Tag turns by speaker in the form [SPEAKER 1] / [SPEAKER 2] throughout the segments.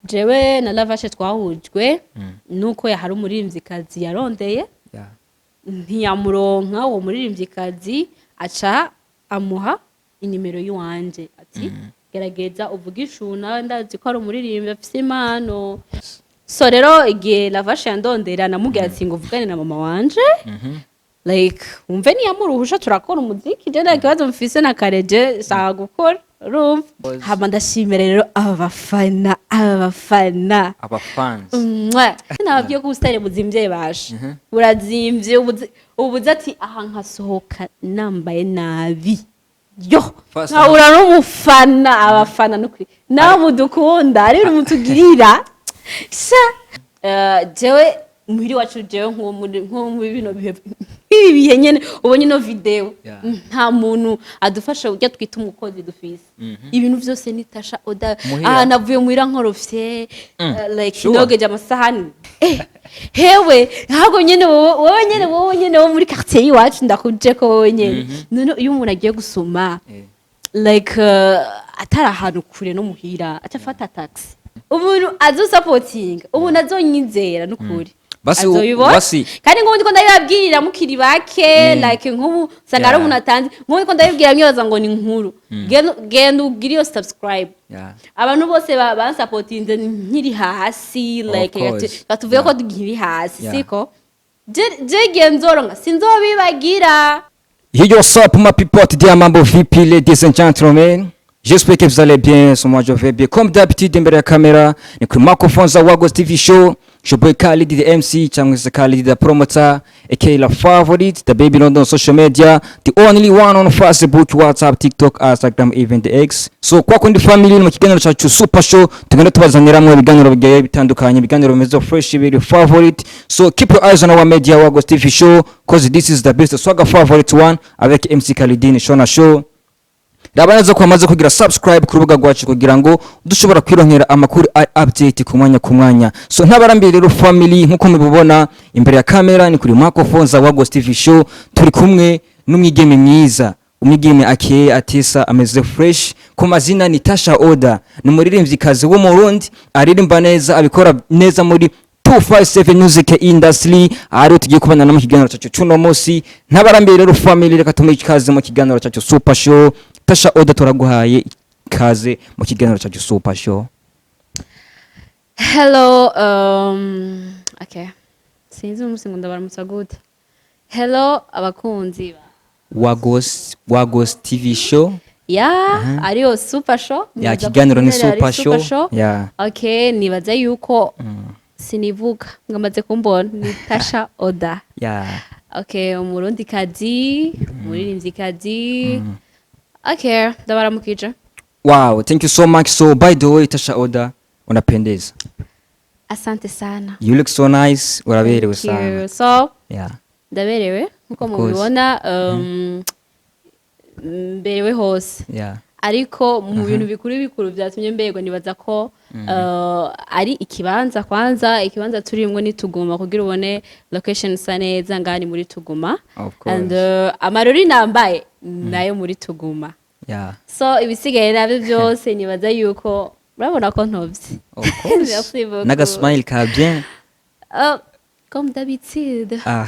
[SPEAKER 1] Jewe na Lavashe twahujwe nuko yahari umuririmvyikazi yarondeye, ntiyamuronka. Uwo muririmvyikazi aca amuha inimero y'uwanje, ati: "Gerageza uvugishe uyu, nawe ndazi ko ari umuririmbyi afise impano." So rero igihe Lavashe yandondera, namubwira ati: "Ngo uvugane na mama wanje, like wumve niyamuruhusha turakora umuziki. Je nta kibazo mfise na kareje, shaka gukora." Urumva, hama ndashimira rero aba bafana, aba bafana.
[SPEAKER 2] Aba fans.
[SPEAKER 1] Mwah. Nababwiye ko ubusitani buzimvye, basha, burazimvye. Ubuze ati aha nkasohoka nambaye nabi yo
[SPEAKER 2] First
[SPEAKER 1] nkahura n'umufana. Abafana nukuri nawe mudukunda, ari ibintu mutugirira sha. Jewe muhiri wacu, jewe nko muri bino bihe, ibi bihe nyene ubonye ino video, nta muntu adufasha ujya twita umukozi dufise. Ibintu vyose ni Tasha Oda.
[SPEAKER 2] Muhira.
[SPEAKER 1] Ah, navuye muhira nkorofye, like nogeje amasahani. Hewe ntabwo nyene wowe nyene wo muri quartier y'iwacu, ndakuje ko wowe nyene. None iyo umuntu agiye gusoma, like atari ahantu kure no muhira, aca afata taxi. Umuntu azosapotinga, umuntu azonyizera nukuri
[SPEAKER 2] Basi
[SPEAKER 1] azoyibona. Kandi nk'ubu ndiko ndabibabwirira mukiri bake, like nk'ubu usanga ari umuntu atanzi. Nk'ubu ndiko ndabibwira mwibaza ngo ni inkuru. Genda ugire iyo subscribe. Abantu bose bansapotinze nkiri hasi, like
[SPEAKER 2] course.
[SPEAKER 1] batuvuye ko nkiri hasi, siko je igihe nzoronka sinzobibagira.
[SPEAKER 2] Yo, what's up, my people? Today, mambo vipi, ladies and gentlemen? J'espère que vous allez bien, so moi je vais bien. Comme d'habitude, imbere ya kamera, ni kuri microphone za Wagos TV Show. Your boy Khalid the MC, cyangwa se Khalid the promoter, aka la favorite, the baby London social media, the only one on Facebook, WhatsApp, TikTok, Instagram, even the X. So kwa kundi family, ni mu kiganiro cyacu Super Show, tugenda tubazaniramwo ibiganiro bigiye bitandukanye, ibiganiro bimeze fresh, biri favorite. So keep your eyes on our media, Wagos TV Show, 'cause this is the best swagger favorite one avec MC Khalidine Shona Show. Raba neza ko wamaze kugira subscribe ku rubuga rwacu kugira ngo dushobora kwironkera amakuru ari update ku mwanya ku mwanya. So ntabarambiye rero family, nkuko mubibona imbere ya kamera ni kuri microphone za Wagos TV Show, turi kumwe n'umwigeme mwiza, umwigeme akeye, atisa, ameze fresh. Ku mazina ni Tasha Oda, ni umuririmvyikazi wo mu Burundi, aririmba neza, abikora neza muri 257 Music Industry. Ariyo tugiye kubana no mu kiganiro cyacu cuno munsi. Ntabarambiye rero family, reka tumuhe ikaze mu kiganiro cyacu Super Show. Tasha Oda, turaguhaye ikaze mu kiganiro cyacu Super Show.
[SPEAKER 1] Hello, okay, sinzi umunsi ngo ndabaramutsa gute. Hello abakunzi ba
[SPEAKER 2] Wagos TV Show.
[SPEAKER 1] Ya, ariyo Super Show.
[SPEAKER 2] Ya.
[SPEAKER 1] Nibaza ko
[SPEAKER 2] Ikiganiro ni
[SPEAKER 1] izina
[SPEAKER 2] Super
[SPEAKER 1] ari
[SPEAKER 2] Show ya.
[SPEAKER 1] Okay, nibaza yuko sinivuga ngo amaze kumbona, ni Tasha Oda. Okay, umurundikazi, umuririmvyikazi. Okay, ndabaramukije.
[SPEAKER 2] Wow, thank you so much. So by the way, Tasha Oda, unapendeza.
[SPEAKER 1] Asante sana.
[SPEAKER 2] You look so nice, uraberewe
[SPEAKER 1] Thank you.
[SPEAKER 2] sana.
[SPEAKER 1] So ndaberewe nkuko
[SPEAKER 2] Of course.
[SPEAKER 1] mubibona, mberewe hose. Ariko mu bintu bikuru bikuru byatumye mberwa, nibaza ko ari ikibanza. Kwanza ikibanza turimwo ni Tuguma. Kugira ubone location isa neza, ngaha ni muri Tuguma.
[SPEAKER 2] Of course.
[SPEAKER 1] And amarori nambaye nayo muri Tuguma. So ibisigaye nabyo byose nibaza yuko murabona ko ntovye.
[SPEAKER 2] Of course.
[SPEAKER 1] Merci beaucoup.
[SPEAKER 2] N'aga smile ka bien.
[SPEAKER 1] Comme d'habitude.
[SPEAKER 2] Ah.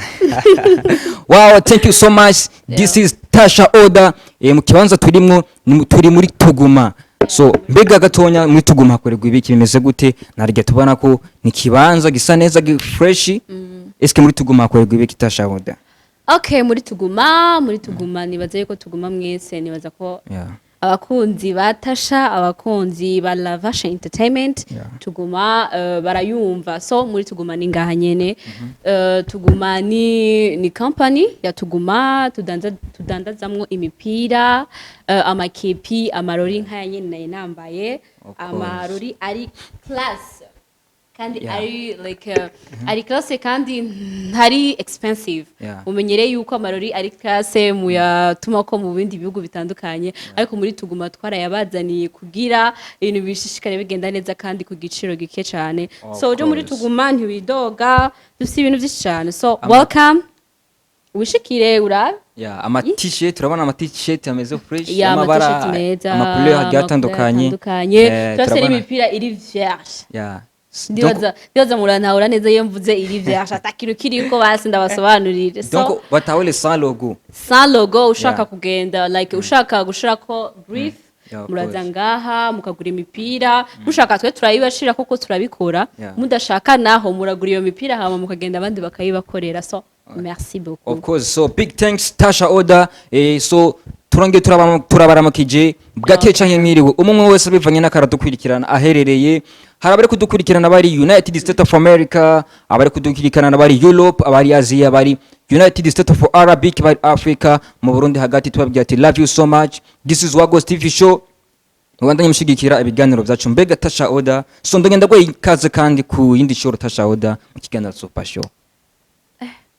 [SPEAKER 2] Wow, thank you so much. This is Tasha Oda. Mu kibanza turimwo turi muri Tuguma. So mbega gatonya, muri Tuguma hakorerwa ibiki, bimeze gute? Narige tubona ko ni kibanza gisa neza, fresh. Eske muri Tuguma hakorerwa ibiki, Tasha Oda?
[SPEAKER 1] Okay, muri Tuguma nibaza yuko Tuguma mwese, nibaza ko abakunzi ba Tasha, abakunzi ba Lavasha Entertainment, Tuguma barayumva. So muri Tuguma ni ngaha nyene. Tuguma ni company ya Tuguma, tudandazamwo imipira, amakepi, amarori nkaya nyene naye nambaye.
[SPEAKER 2] Of course.
[SPEAKER 1] Amarori ari class kandi ari like ari classe kandi ntari expensive. Mumenyereye yuko amarori ari classe muyatuma ko mu bindi bihugu bitandukanye, ariko muri Tuguma twarayabazaniye kugira ibintu bishishikare bigenda neza kandi ku giciro gike cyane.
[SPEAKER 2] Of
[SPEAKER 1] So uje muri
[SPEAKER 2] course.
[SPEAKER 1] Tuguma ntiwidoga, dufite ibintu byinshi cyane. So welcome. Wishikire urabe.
[SPEAKER 2] Yeah, ama t-shirt, turabona ama t-shirt ameze fresh,
[SPEAKER 1] Ya,
[SPEAKER 2] y'amabara,
[SPEAKER 1] ama t-shirt meza,
[SPEAKER 2] ama couleur agiye atandukanye.
[SPEAKER 1] Atandukanye. Turafise n'imipira iri vierge. Ndibaza murantahura neza iyo mvuze iri vierge, atakintu kiriko. Basi ndabasobanurire. So
[SPEAKER 2] Donc batawele sans logo.
[SPEAKER 1] Sans logo. Ushaka kugenda, like ushaka gushirako brief,
[SPEAKER 2] Yeah, of
[SPEAKER 1] muraza
[SPEAKER 2] course.
[SPEAKER 1] ngaha mukagura imipira. Mushaka twe turayibashira kuko turabikora. Mudashaka naho muragura iyo mipira, hama mukagenda abandi bakayibakorera. So merci beaucoup.
[SPEAKER 2] Of course. So big thanks, Tasha Oda. So turongeye turabaramukije, bwakeye canke mwiriwe, umwe umwe wese bivanye n'akaradukurikirana aherereye. Hari abari kudukurikirana bari United States of America, abari kudukurikirana bari Europe, abari Asia, abari United States of Arabic, bari Africa, mu Burundi hagati. Tubabwira ati love you so much. This is Wagos TV Show. Mubandanye mushigikira ibiganiro byacu. Mbega Tasha Oda, so ndagenda guha ikaze kandi ku yindi show, Tasha Oda, mu kiganiro Super Show.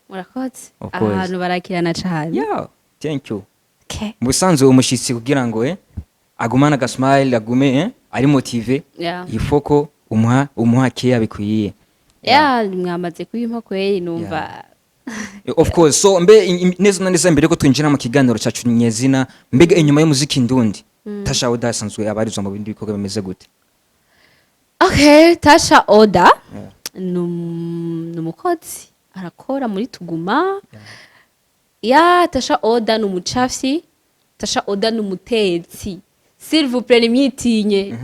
[SPEAKER 1] Murakoze.
[SPEAKER 2] Of course.
[SPEAKER 1] Ahantu barakirana cane.
[SPEAKER 2] Yeah, thank you.
[SPEAKER 1] Okay.
[SPEAKER 2] Mu bisanzwe umushyitsi kugira ngo agumane agasmile, agume ari motivé, il faut ko umuha keya bikwiye.
[SPEAKER 1] Yeah, mwamaze kuyimpa kweri, numva.
[SPEAKER 2] Of course. So mbe neza na neza, mbere ko twinjira mu kiganiro cyacu nyezina, mbega inyuma y'umuziki ndundi, Tasha Oda asanzwe abarizwa mu bindi bikorwa bimeze gute?
[SPEAKER 1] Okay, Tasha Oda ni umukozi, arakora muri Tuguma. Ya, Tasha Oda ni umucafyi, Tasha Oda ni umutetsi. S'il vous plaît, nimwitinye,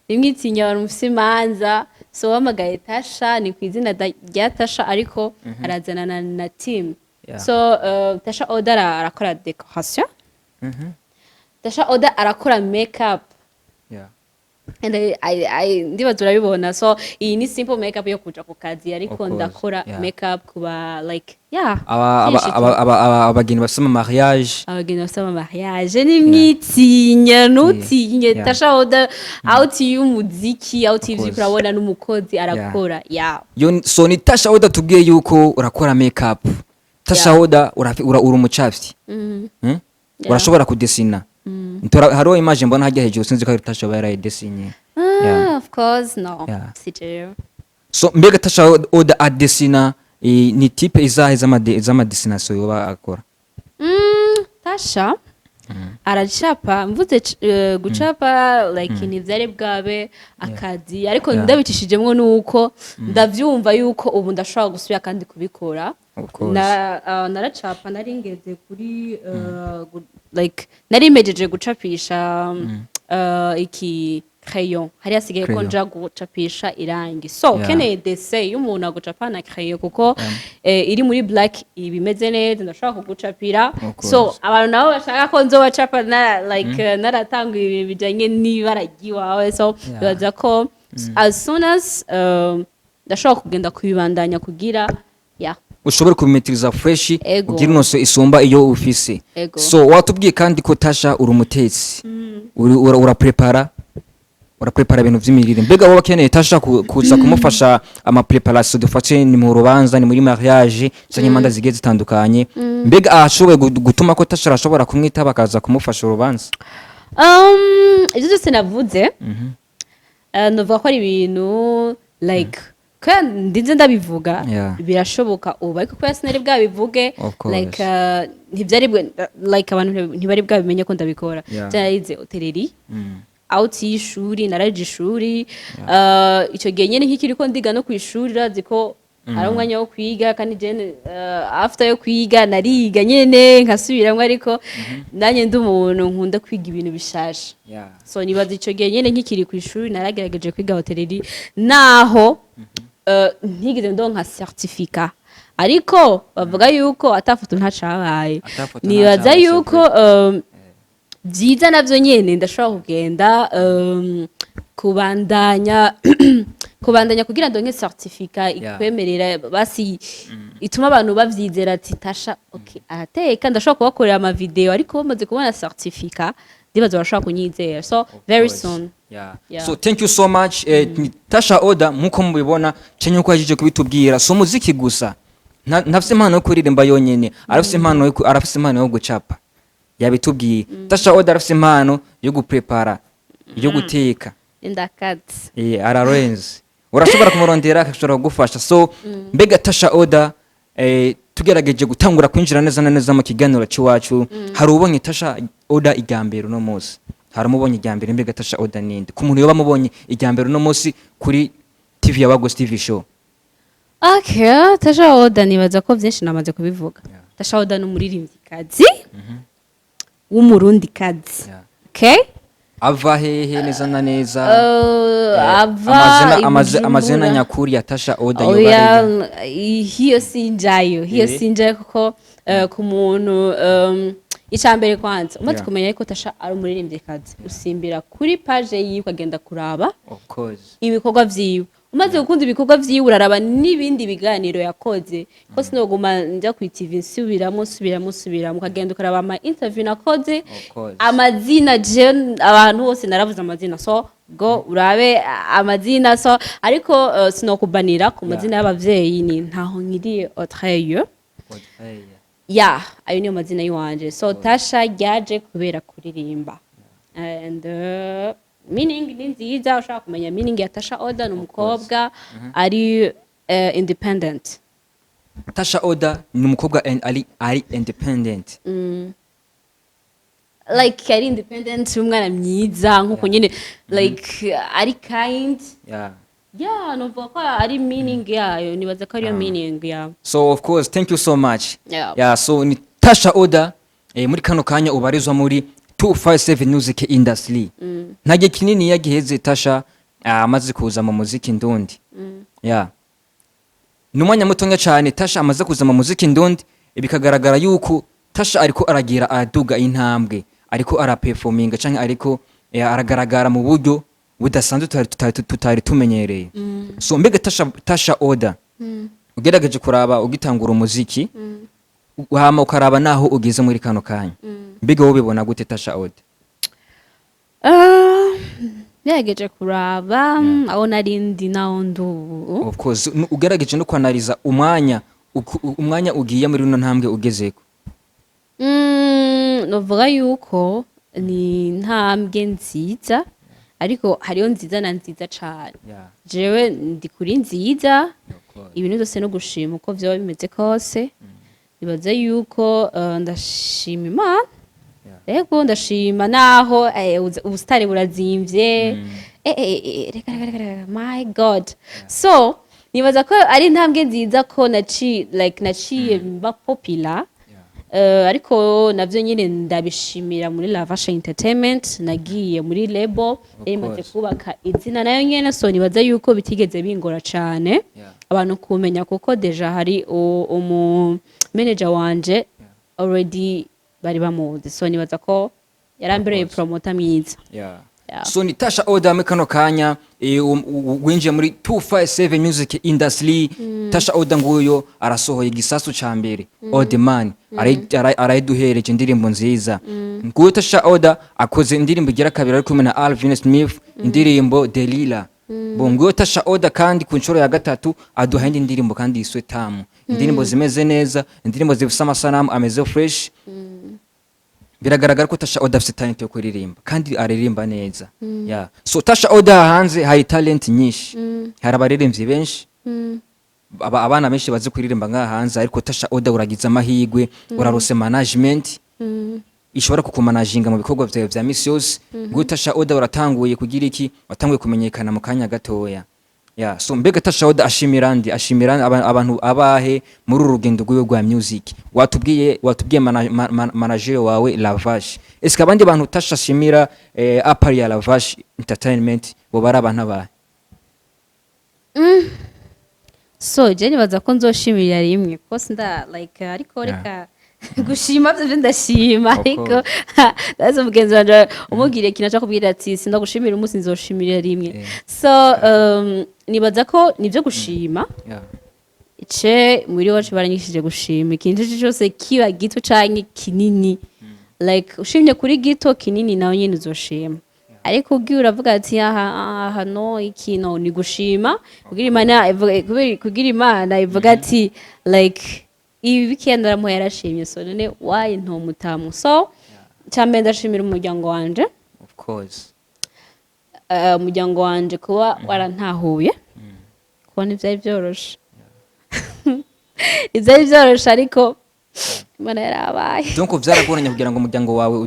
[SPEAKER 1] nimwitinye abantu mufise imanza. So wamagaye Tasha, ni ku izina rya Tasha, ariko arazana na team. So Tasha Oda arakora décoration, Tasha Oda arakora makeup. And ndibaza urabibona. So iyi ni simple makeup yo kuja ku kazi,
[SPEAKER 2] Of
[SPEAKER 1] ariko
[SPEAKER 2] course,
[SPEAKER 1] ndakora makeup kuba like, yeah, byinshi tu.
[SPEAKER 2] Abageni bafise ama mariage.
[SPEAKER 1] Abageni bafite ama mariage, nimwitinya, ntutinye. Tasha Oda out y'umuziki, out y'ivyo
[SPEAKER 2] course.
[SPEAKER 1] urabona n'umukozi arakora, yeah.
[SPEAKER 2] Yo, so ni Tasha Oda tubwiye yuko urakora makeup. Tasha Oda, uri umucafyi.
[SPEAKER 1] Yeah.
[SPEAKER 2] Urashobora kudesina. Hariho image mbona hajya hejuru, sinzi ko ari Tasha aba yarayidesinye.
[SPEAKER 1] Ah, of course no. Si jewe.
[SPEAKER 2] So mbega Tasha Oda adesina, ni type izahe z'amadessination yoba akora?
[SPEAKER 1] Tasha aracapa. Mvuze gucapa, like ntivyari bwabe akazi, ariko ndabicishijemwo nuko ndavyumva yuko ubu ndashobora gusubira kandi kubikora.
[SPEAKER 2] Of course.
[SPEAKER 1] Naracapa, nari ngeze kuri like nari mejeje gucapisha iki crayon, hari hasigaye ko
[SPEAKER 2] Crayon.
[SPEAKER 1] nja gucapisha irangi. So ukeneye dessin y'umuntu agucapa na crayon, kuko iri muri black ibimeze neza, ndashobora kugucapira.
[SPEAKER 2] Of course.
[SPEAKER 1] So abantu nabo bashaka ko nzobacapa na like naratanguye ibintu bijanye n'ibara ry'iwawe, so bibaza ko as soon as ndashobora kugenda kubibandanya kugira, yeah.
[SPEAKER 2] Ushobore kubimetiriza fresh,
[SPEAKER 1] Ego.
[SPEAKER 2] ugira inoso isumba iyo ufise.
[SPEAKER 1] Ego.
[SPEAKER 2] So watubwiye kandi ko Tasha uri umutetsi, uraprepara, uraprepara ibintu vy'imirire. Mbega wowe akeneye Tasha kuza kumufasha ama préparation, dufate ni mu rubanza, ni muri mariage canke imanza zigiye zitandukanye, mbega ashoboye gutuma ko Tasha arashobora kumwitaba akaza kumufasha urubanza?
[SPEAKER 1] Ibyo byose navuze, novuga ko ari ibintu like kubera ndinze ndabivuga, birashoboka ubu, ariko kubera sinari bwabivuge,
[SPEAKER 2] Of course.
[SPEAKER 1] like ntibyari like abantu ntibari bwabimenye ko ndabikora. Narize hôtellerie out y'ishuri, naraje ishuri. Icyo gihe nyine nk'ikiri ko ndiga no ku ishuri, urazi ko hari umwanya wo kwiga, kandi jene after yo kwiga nariga nyene nkasubiramwo, ariko nanjye ndi umuntu nkunda kwiga ibintu bishasha. So nibaza icyo gihe nyene nkikiri ku ishuri naragerageje kwiga hôtellerie, naho ntigeze ndonka certificat, ariko bavuga yuko atafoto ntacabaye.
[SPEAKER 2] Atafoto
[SPEAKER 1] Nibaza
[SPEAKER 2] ntacabaye,
[SPEAKER 1] yuko byiza navyo nyene ndashobora kugenda kubandanya kugira ndonke certificat ikwemerera, basi ituma abantu bavyizera ati Tasha, okay, arateka. Ndashobora kubakorera ama video, ariko bamaze kubona certificat ndibaza barashobora kunyizera. So very
[SPEAKER 2] Course.
[SPEAKER 1] soon. Yeah.
[SPEAKER 2] So thank you so much. Ni Tasha Oda nkuko mubibona cenye uko yaje kubitubwira. So muziki gusa, ntafise impano yo kuririmba yonyene, arafise impano yo gucapa, yabitubwiye. Tasha Oda arafise impano yo guprepara, yo guteka.
[SPEAKER 1] Ndakatse.
[SPEAKER 2] Ararenze, urashobora kumurondera akashobora kugufasha. So mbega Tasha Oda, Tugerageje gutangura kwinjira neza na neza mu kiganiro cy'iwacu. Hari ubonye Tasha Oda irya mbere uno munsi, hari umubonye irya mbere. Mbega Tasha Oda ninde, ku muntu yoba amubonye irya mbere uno munsi kuri TV ya Wagos TV Show?
[SPEAKER 1] Okay, Tasha Oda, nibaza ko byinshi namaze kubivuga. Tasha Oda ni umuririmvyikazi w'Umurundikazi. Okay.
[SPEAKER 2] Ava hehe neza na neza?
[SPEAKER 1] Ava
[SPEAKER 2] Amazina, amazina
[SPEAKER 1] i Bujumbura.
[SPEAKER 2] nyakuri ya Tasha Oda yoba
[SPEAKER 1] Oya,
[SPEAKER 2] ari?
[SPEAKER 1] Hiyo sinjayo, hiyo sinjayo, kuko ku muntu, icambere kwanza umaze kumenya yuko Tasha ari umuririmvyikazi, usimbira kuri page yiwe, ukagenda kuraba
[SPEAKER 2] Of course.
[SPEAKER 1] ibikorwa vyiwe. Umaze gukunda ibikorwa vyiwe, uraraba n'ibindi biganiro yakoze, ko sinoguma nja ku TV nsubiramo, nsubiramo, nsubiramo. Ukagenda ukaraba ama interview nakoze.
[SPEAKER 2] Of course.
[SPEAKER 1] Amazina je abantu bose naravuze amazina, so go urabe amazina. So ariko sinokubanira ku mazina y'abavyeyi, ni Ntaho Nkiriye Autreille. Ya, ayo niyo mazina yiwanje. So Tasha ryaje kubera kuririmba, and meaning ni nziza. Ushaka kumenya meaning ya Tasha Oda, ni umukobwa ari independent.
[SPEAKER 2] Tasha Oda ni umukobwa ari independent.
[SPEAKER 1] Like ari independent, umwana mwiza nkuko nyine, like ari kind. Yeah, novuga ko ari meaning yayo, nibaza ko ariyo meaning yayo.
[SPEAKER 2] So of course, thank you so much.
[SPEAKER 1] Yeah.
[SPEAKER 2] Yeah, so ni Tasha Oda, muri kano kanya ubarizwa muri 257 Music Industry. Nta gihe kinini yagiheze Tasha amaze kuza mu muziki ndundi. Yeah, ni umwanya mutonya cyane Tasha amaze kuza mu muziki ndundi, bikagaragara yuko Tasha ariko aragira araduga intambwe, ariko araperforminga canke ariko aragaragara mu buryo budasanzwe tutari tumenyereye. So mbega Tasha Oda, ugerageje kuraba ugitangura umuziki, hama ukaraba naho ugeze muri kano kanya, mbega wowe ubibona gute, Tasha Oda?
[SPEAKER 1] Ah, ngerageje kuraba aho nari ndi naho ndi ubu.
[SPEAKER 2] Of course, ugerageje no kwanariza umwanya umwanya ugiye muri runo ntambwe ugezeko.
[SPEAKER 1] Novuga yuko ni intambwe nziza, ariko hariyo nziza na nziza cane. Jewe ndi kuri nziza. Ibintu byose no gushima uko vyoba bimeze kose. Nibaze yuko ndashima Imana. Ego, ndashima naho ubusitari burazimvye. Reka, reka, reka, reka, my God. So nibaza ko ari intambwe nziza ko naci like naciye mba popular. Ariko navyo nyine ndabishimira muri Lavasha Entertainment, nagiye muri label yari imaze kubaka izina nayo nyene. So nibaza yuko bitigeze bingora cane abantu kumenya, kuko déjà hari umu manager wanje already bari bamuzi. So nibaza ko yarambereye promoter mwiza. Yeah.
[SPEAKER 2] So ni Tasha Oda muri kano kanya winjiye muri 257 Music Industry. Tasha Oda nguyo arasohoye igisasu ca mbere, Old Man, arayiduhereje indirimbo nziza. Nguyo Tasha Oda akoze indirimbo igira kabiri ari kumwe na Alvin Smith, indirimbo Delila. Bo nguyo Tasha Oda kandi ku nshuro ya gatatu aduha indi ndirimbo kandi yiswe Tamu. Indirimbo zimeze neza, indirimbo zifise amasanamu ameze fresh. Biragaragara ko Tasha Oda afite talent yo kuririmba kandi aririmba neza. Yeah. So Tasha Oda, hanze hari talent nyinshi, hari abaririmbyi benshi, abana benshi bazi kuririmba ngaha hanze, ariko Tasha Oda uragize amahirwe, urarose management ishobora kukumanaginga mu bikorwa vyawe vya misi yose. Ngo Tasha Oda uratanguye kugira iki, watanguye kumenyekana mu kanya gatoya. Yeah, so mbega Tasha Oda ashimira ndi ashimira abantu abahe muri uru rugendo rwiwe rwa music? Watubwiye manager wawe Lavash. Eske abandi bantu Tasha ashimira, à part ya Lavash Entertainment, bo bari abantu abahe?
[SPEAKER 1] So je nibaza ko nzoshimirira rimwe, kuko sinda like, ariko reka gushima byo ndashima.
[SPEAKER 2] Of
[SPEAKER 1] Ariko ndazi umugenzi wanje umubwiriye ikintu aca kubwira ati: "Sindagushimira umunsi, nzoshimira rimwe." So nibaza ko nivyo gushima. Ice muri wacu baranyigishije gushima ikintu cyose, kiba gito canke kinini. Like ushimye kuri gito, kinini nawe nyine uzoshima. Ariko ugiye uravuga ati: "Aha aha no iki no ni gushima," kugira Imana ivuga ati: "Like ibi bikeya ndaramuha, yarashimye, so none why ntomutamu?" So cyambere ndashimira umuryango wanje.
[SPEAKER 2] Of course.
[SPEAKER 1] Umuryango wanje kuba warantahuye, kuba ntibyari byoroshe. Ntivyari vyoroshe, ariko Imana yarabaye.
[SPEAKER 2] Donc vyaragoranye kugira ngo umuryango wawe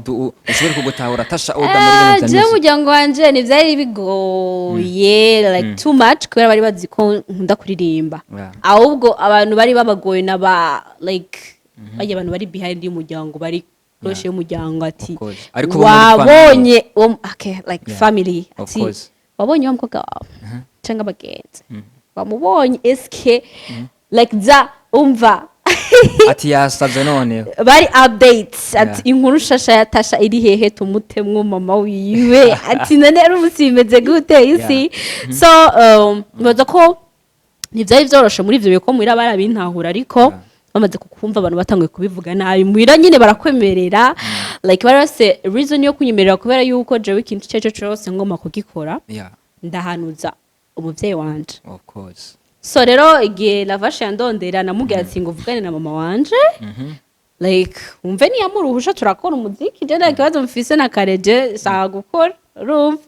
[SPEAKER 2] ushobore kugutahura, Tasha Oda, muri bino vya
[SPEAKER 1] Jewe
[SPEAKER 2] music?
[SPEAKER 1] Umuryango wanje ntivyari bigoye like too much, kubera bari bazi ko nkunda kuririmba. Ahubwo abantu bari babagoye naba like bajya abantu bari behind y'umuryango, bari close y'umuryango, ati
[SPEAKER 2] Of course. Ariko bo muri
[SPEAKER 1] wabonye uwo, okay, like family,
[SPEAKER 2] Of
[SPEAKER 1] ati
[SPEAKER 2] course.
[SPEAKER 1] wabonye wa mukobwa wawe cyangwa abagenzi wamubonye, eske like za umva
[SPEAKER 2] Ati yasavye noneho.
[SPEAKER 1] Bari updates ati inkuru shasha ya Tasha iri hehe, tumutemwo mama wiwe, ati none ari umunsi bimeze gute, you see? So nibaza ko ntivyari vyoroshe muri ivyo biko muhira barabintahura, ariko bamaze kukumva abantu batanguye kubivuga nabi muhira nyine barakwemerera, like bari bafise reason yo kunyemerera, kubera yuko jewe ikintu icyo ari cyo cyose ngomba kugikora ndahanuza umuvyeyi wanje.
[SPEAKER 2] Of course.
[SPEAKER 1] So rero igihe Lavashe yandondera, namubwira ati ngo uvugane na mama wanje, like wumve niyamuruhusha turakora umuziki, je nta kibazo mfise na kareje shaka gukora, urumva?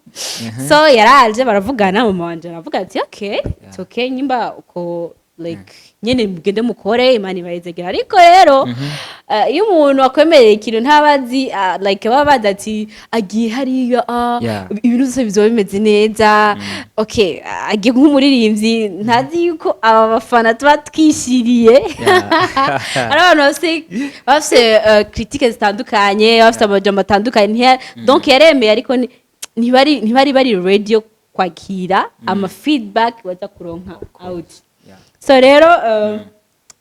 [SPEAKER 1] So yaraje baravugana, mama wanje aravuga ati okay, it's okay, nyimba uko like nyene mugende mukore, Imana ibayizegera. Ariko rero iyo umuntu akwemerera ikintu ntabazi, like baba bazi ati agiye hariya, ibintu byose bizoba bimeze neza, okay, agiye nk'umuririmbyi, ntazi yuko aba bafana tuba twishiriye. Hari abantu bafise critique zitandukanye, bafise amajambo atandukanye. Donc yaremeye, ariko ntibari bari ready yo kwakira ama feedback baza kuronka out. So rero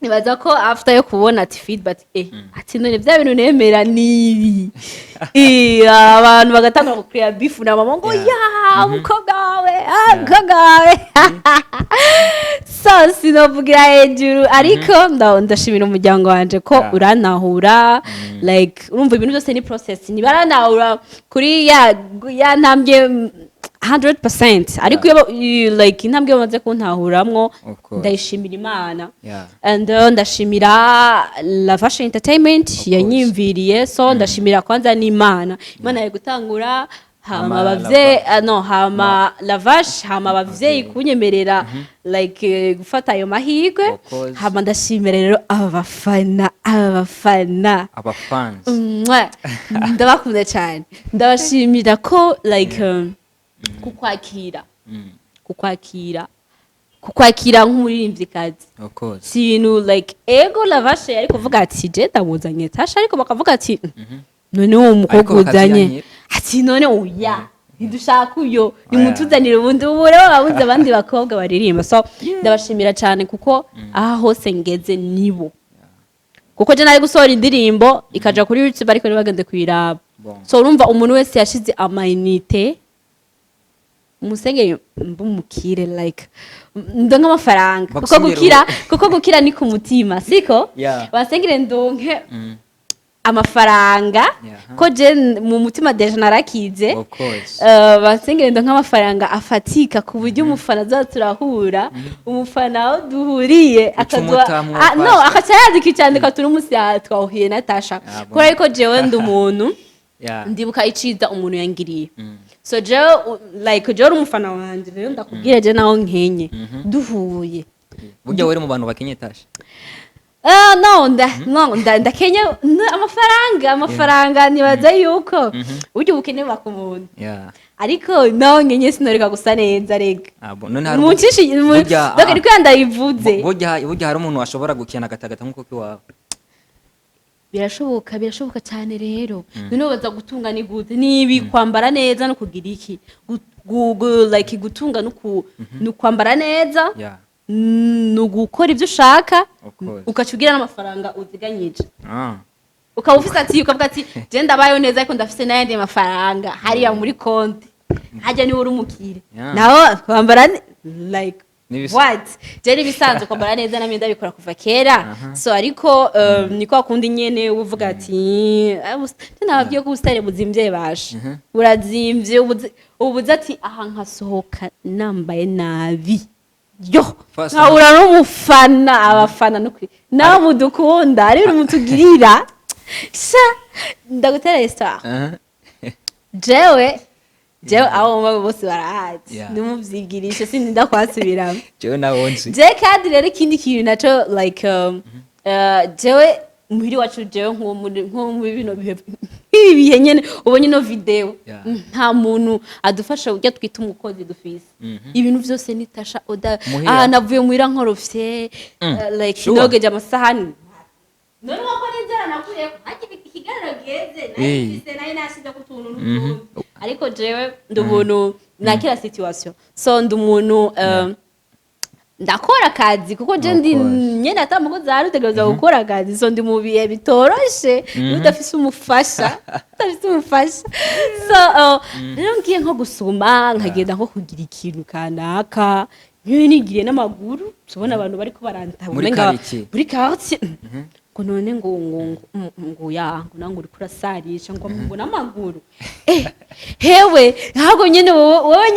[SPEAKER 1] nibaza ko after yo kubona ati feedback, ati none bya bintu nemera nibi. Abantu bagatangura gukrea beef na mama ngo ya umukobwa wawe, umukobwa wawe. So sinovugira hejuru, ariko ndashimira umuryango wanje ko uranahura. Like urumva ibintu byose ni process, ntibaranahura kuri ya ntambwe 100%, ariko iyo like intambwe bamaze kuntahuramwo,
[SPEAKER 2] Of course.
[SPEAKER 1] ndayishimira Imana. And ndashimira La Fashion Entertainment yanyimviriye. So ndashimira kwanza n'Imana, Imana yari gutangura, hama
[SPEAKER 2] Hama
[SPEAKER 1] abavyeyi, no, hama Lavash, hama abavyeyi kunyemerera like gufata ayo mahirwe.
[SPEAKER 2] Of course.
[SPEAKER 1] Hama ndashimira rero aba bafana, aba bafana.
[SPEAKER 2] Aba fans.
[SPEAKER 1] Mwah. Ndabakunda cyane, ndabashimira ko like kukwakira nk'umuririmvyikazi
[SPEAKER 2] Of course.
[SPEAKER 1] si ibintu like ego Lavashe yari kuvuga ati je ndamuzanye Tasha, ariko bakavuga ati none uwo mukobwa
[SPEAKER 2] Ariko
[SPEAKER 1] uzanye,
[SPEAKER 2] bakavyiyanyira.
[SPEAKER 1] ati none oya, ntidushaka uyo, nimutuzanire ubundi. Ubu rero babuze abandi bakobwa baririmba. So ndabashimira cyane kuko aha hose ngeze nibo, kuko je nari gusohora indirimbo ikaja kuri YouTube ariko ntibagende kuyiraba.
[SPEAKER 2] Bon.
[SPEAKER 1] So urumva umuntu wese yashize amayinite umusenge mbumukire, like ndonke amafaranga, kuko
[SPEAKER 2] Bagusengere.
[SPEAKER 1] gukira, kuko gukira ni ku mutima, siko? Basengere ndonke amafaranga, ko je mu mutima déjà narakize.
[SPEAKER 2] Of course.
[SPEAKER 1] Basengere ndonke amafaranga afatika ku buryo umufana azaza turahura, umufana aho duhuriye akaduha
[SPEAKER 2] umutamwo
[SPEAKER 1] no
[SPEAKER 2] pastor.
[SPEAKER 1] akaca yandika icandiko turi umunsi twahuye na Tasha,
[SPEAKER 2] Ah, bon.
[SPEAKER 1] kubera yuko jewe ndi umuntu ndibuka iciza umuntu yangiriye. So jewe like jewe uri umufana wanje rero, ndakubwira je naho nkenye duhuye.
[SPEAKER 2] Burya wari mu bantu bakenye, Tasha?
[SPEAKER 1] Ah, no, no, ndakenye amafaranga. Nibaza yuko burya ubukene buba ku muntu, ariko naho nkenye sinoreka gusa neza rega.
[SPEAKER 2] Ah, bon. None hari
[SPEAKER 1] Muncishe
[SPEAKER 2] burya
[SPEAKER 1] donc niko ndayivuze.
[SPEAKER 2] Burya hari umuntu ashobora gukena agatagata nk'uko kiwawe?
[SPEAKER 1] Birashoboka, birashoboka cyane. Rero noneho baza gutunga ni gute? Nibi kwambara neza no kugira iki, like gutunga no kwambara neza, ni ugukora ibyo ushaka,
[SPEAKER 2] Of course.
[SPEAKER 1] ugaca ugira n'amafaranga uziganyije, ukaba ufise ati, ukavuga ati je ndabayeho neza ariko ndafise n'ayandi mafaranga hariya muri konti, hajya niwe uri umukire. Naho kwambara like what, je nibisanzwe kwambara neza, namye ndabikora kuva kera. So ariko ni kwa kundi nyene uvuga ati "Ah, je nababwiye ko ubusitani buzimvye, basha burazimvye." Ubuze ati aha nkasohoka nambaye nabi yo
[SPEAKER 2] First
[SPEAKER 1] nkahura n'umufana, abafana nukuri nawe mudukunda, ari ibintu mutugirira. Sha ndagutera histoire. Jewe Jewe abo mba bose barahazi. Nimuvyigirishe, sindinda kwasubiramo.
[SPEAKER 2] Jewe nawe nzi.
[SPEAKER 1] Je kandi rero ikindi kintu naco, like jewe muhiri wacu, jewe nko muri bino bihe, ibi bihe nyene ubonye ino video, nta muntu adufasha ujya twita umukozi dufise. Ibintu vyose ni Tasha Oda.
[SPEAKER 2] Muhira.
[SPEAKER 1] Ah, navuye muhira nkorofye, like nogeje amasahani. None wako n'inzara nakuyeko hajya ikiganiro giheze nari mfise, nari nashize ku tuntu n'utundi, ariko jewe ndi umuntu nakira situation, so ndi umuntu ndakora akazi kuko je ndi
[SPEAKER 2] Of course.
[SPEAKER 1] nyene ata mukozi ahari, utegerezwa gukora akazi. So ndi mu bihe bitoroshe iyo udafise umufasha, udafise umufasha. So rero ngiye nko gusuma, nkagenda nko kugira ikintu kanaka, nk'iyo nigiriye n'amaguru, tubona abantu bariko barantaba
[SPEAKER 2] Muri
[SPEAKER 1] umenga
[SPEAKER 2] quartier.
[SPEAKER 1] Muri quartier, ngo none ngo ya ngo nango uriko urasarisha ngo n'amaguru. Hewe ntabwo nyene wowe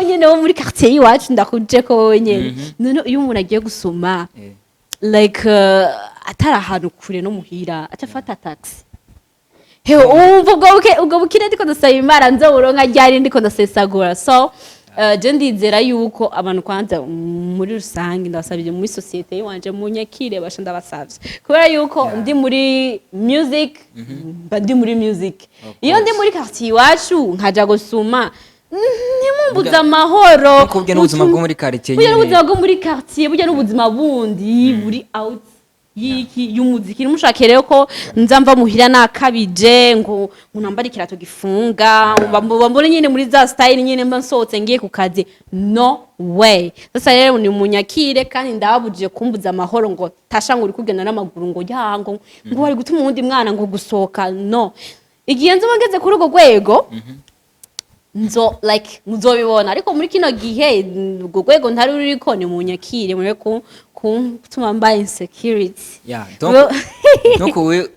[SPEAKER 1] nyene wo muri quartier y'iwacu, ndakuje ko wowe nyene. None iyo umuntu agiye gusoma, like atari ahantu kure no muhira, aca afata taxi. Hewe, umva ubwo bukire ndiko ndasaba Imana nzoburonka ryari, ndiko ndasesagura. So je ndizera yuko abantu kwanza muri rusange, ndabasabye muri société yiwanje munyakire basha, ndabasavye kubera yuko ndi muri music, mba ndi muri music. Iyo ndi muri quartier iwacu nkaja gusuma, ntimumbuze amahoro.
[SPEAKER 2] Nuko burya n'ubuzima bwo muri quartier
[SPEAKER 1] burya
[SPEAKER 2] nyene.
[SPEAKER 1] N'ubuzima bwo muri quartier, burya n'ubuzima bundi buri out y'iki y'umuziki. Nimushake rero ko nza mva muhira nakabije ngo nambare ikirato gifunga, mbone nyine muri za style nyine mba nsohotse ngiye ku kazi, no way. Sasa rero ni munyakire, kandi ndababujije kumbuza amahoro ngo Tasha ngo uri kugenda n'amaguru, ngo ya ngo wari gutuma uwundi mwana ngo gusohoka. No igihe nzoba ngeze kuri urwo rwego, nzo like muzobibona, ariko muri kino gihe urwo rwego ntari ruriko. Ni munyakire, mureke kutuma mba insecurity.
[SPEAKER 2] Yeah, donc we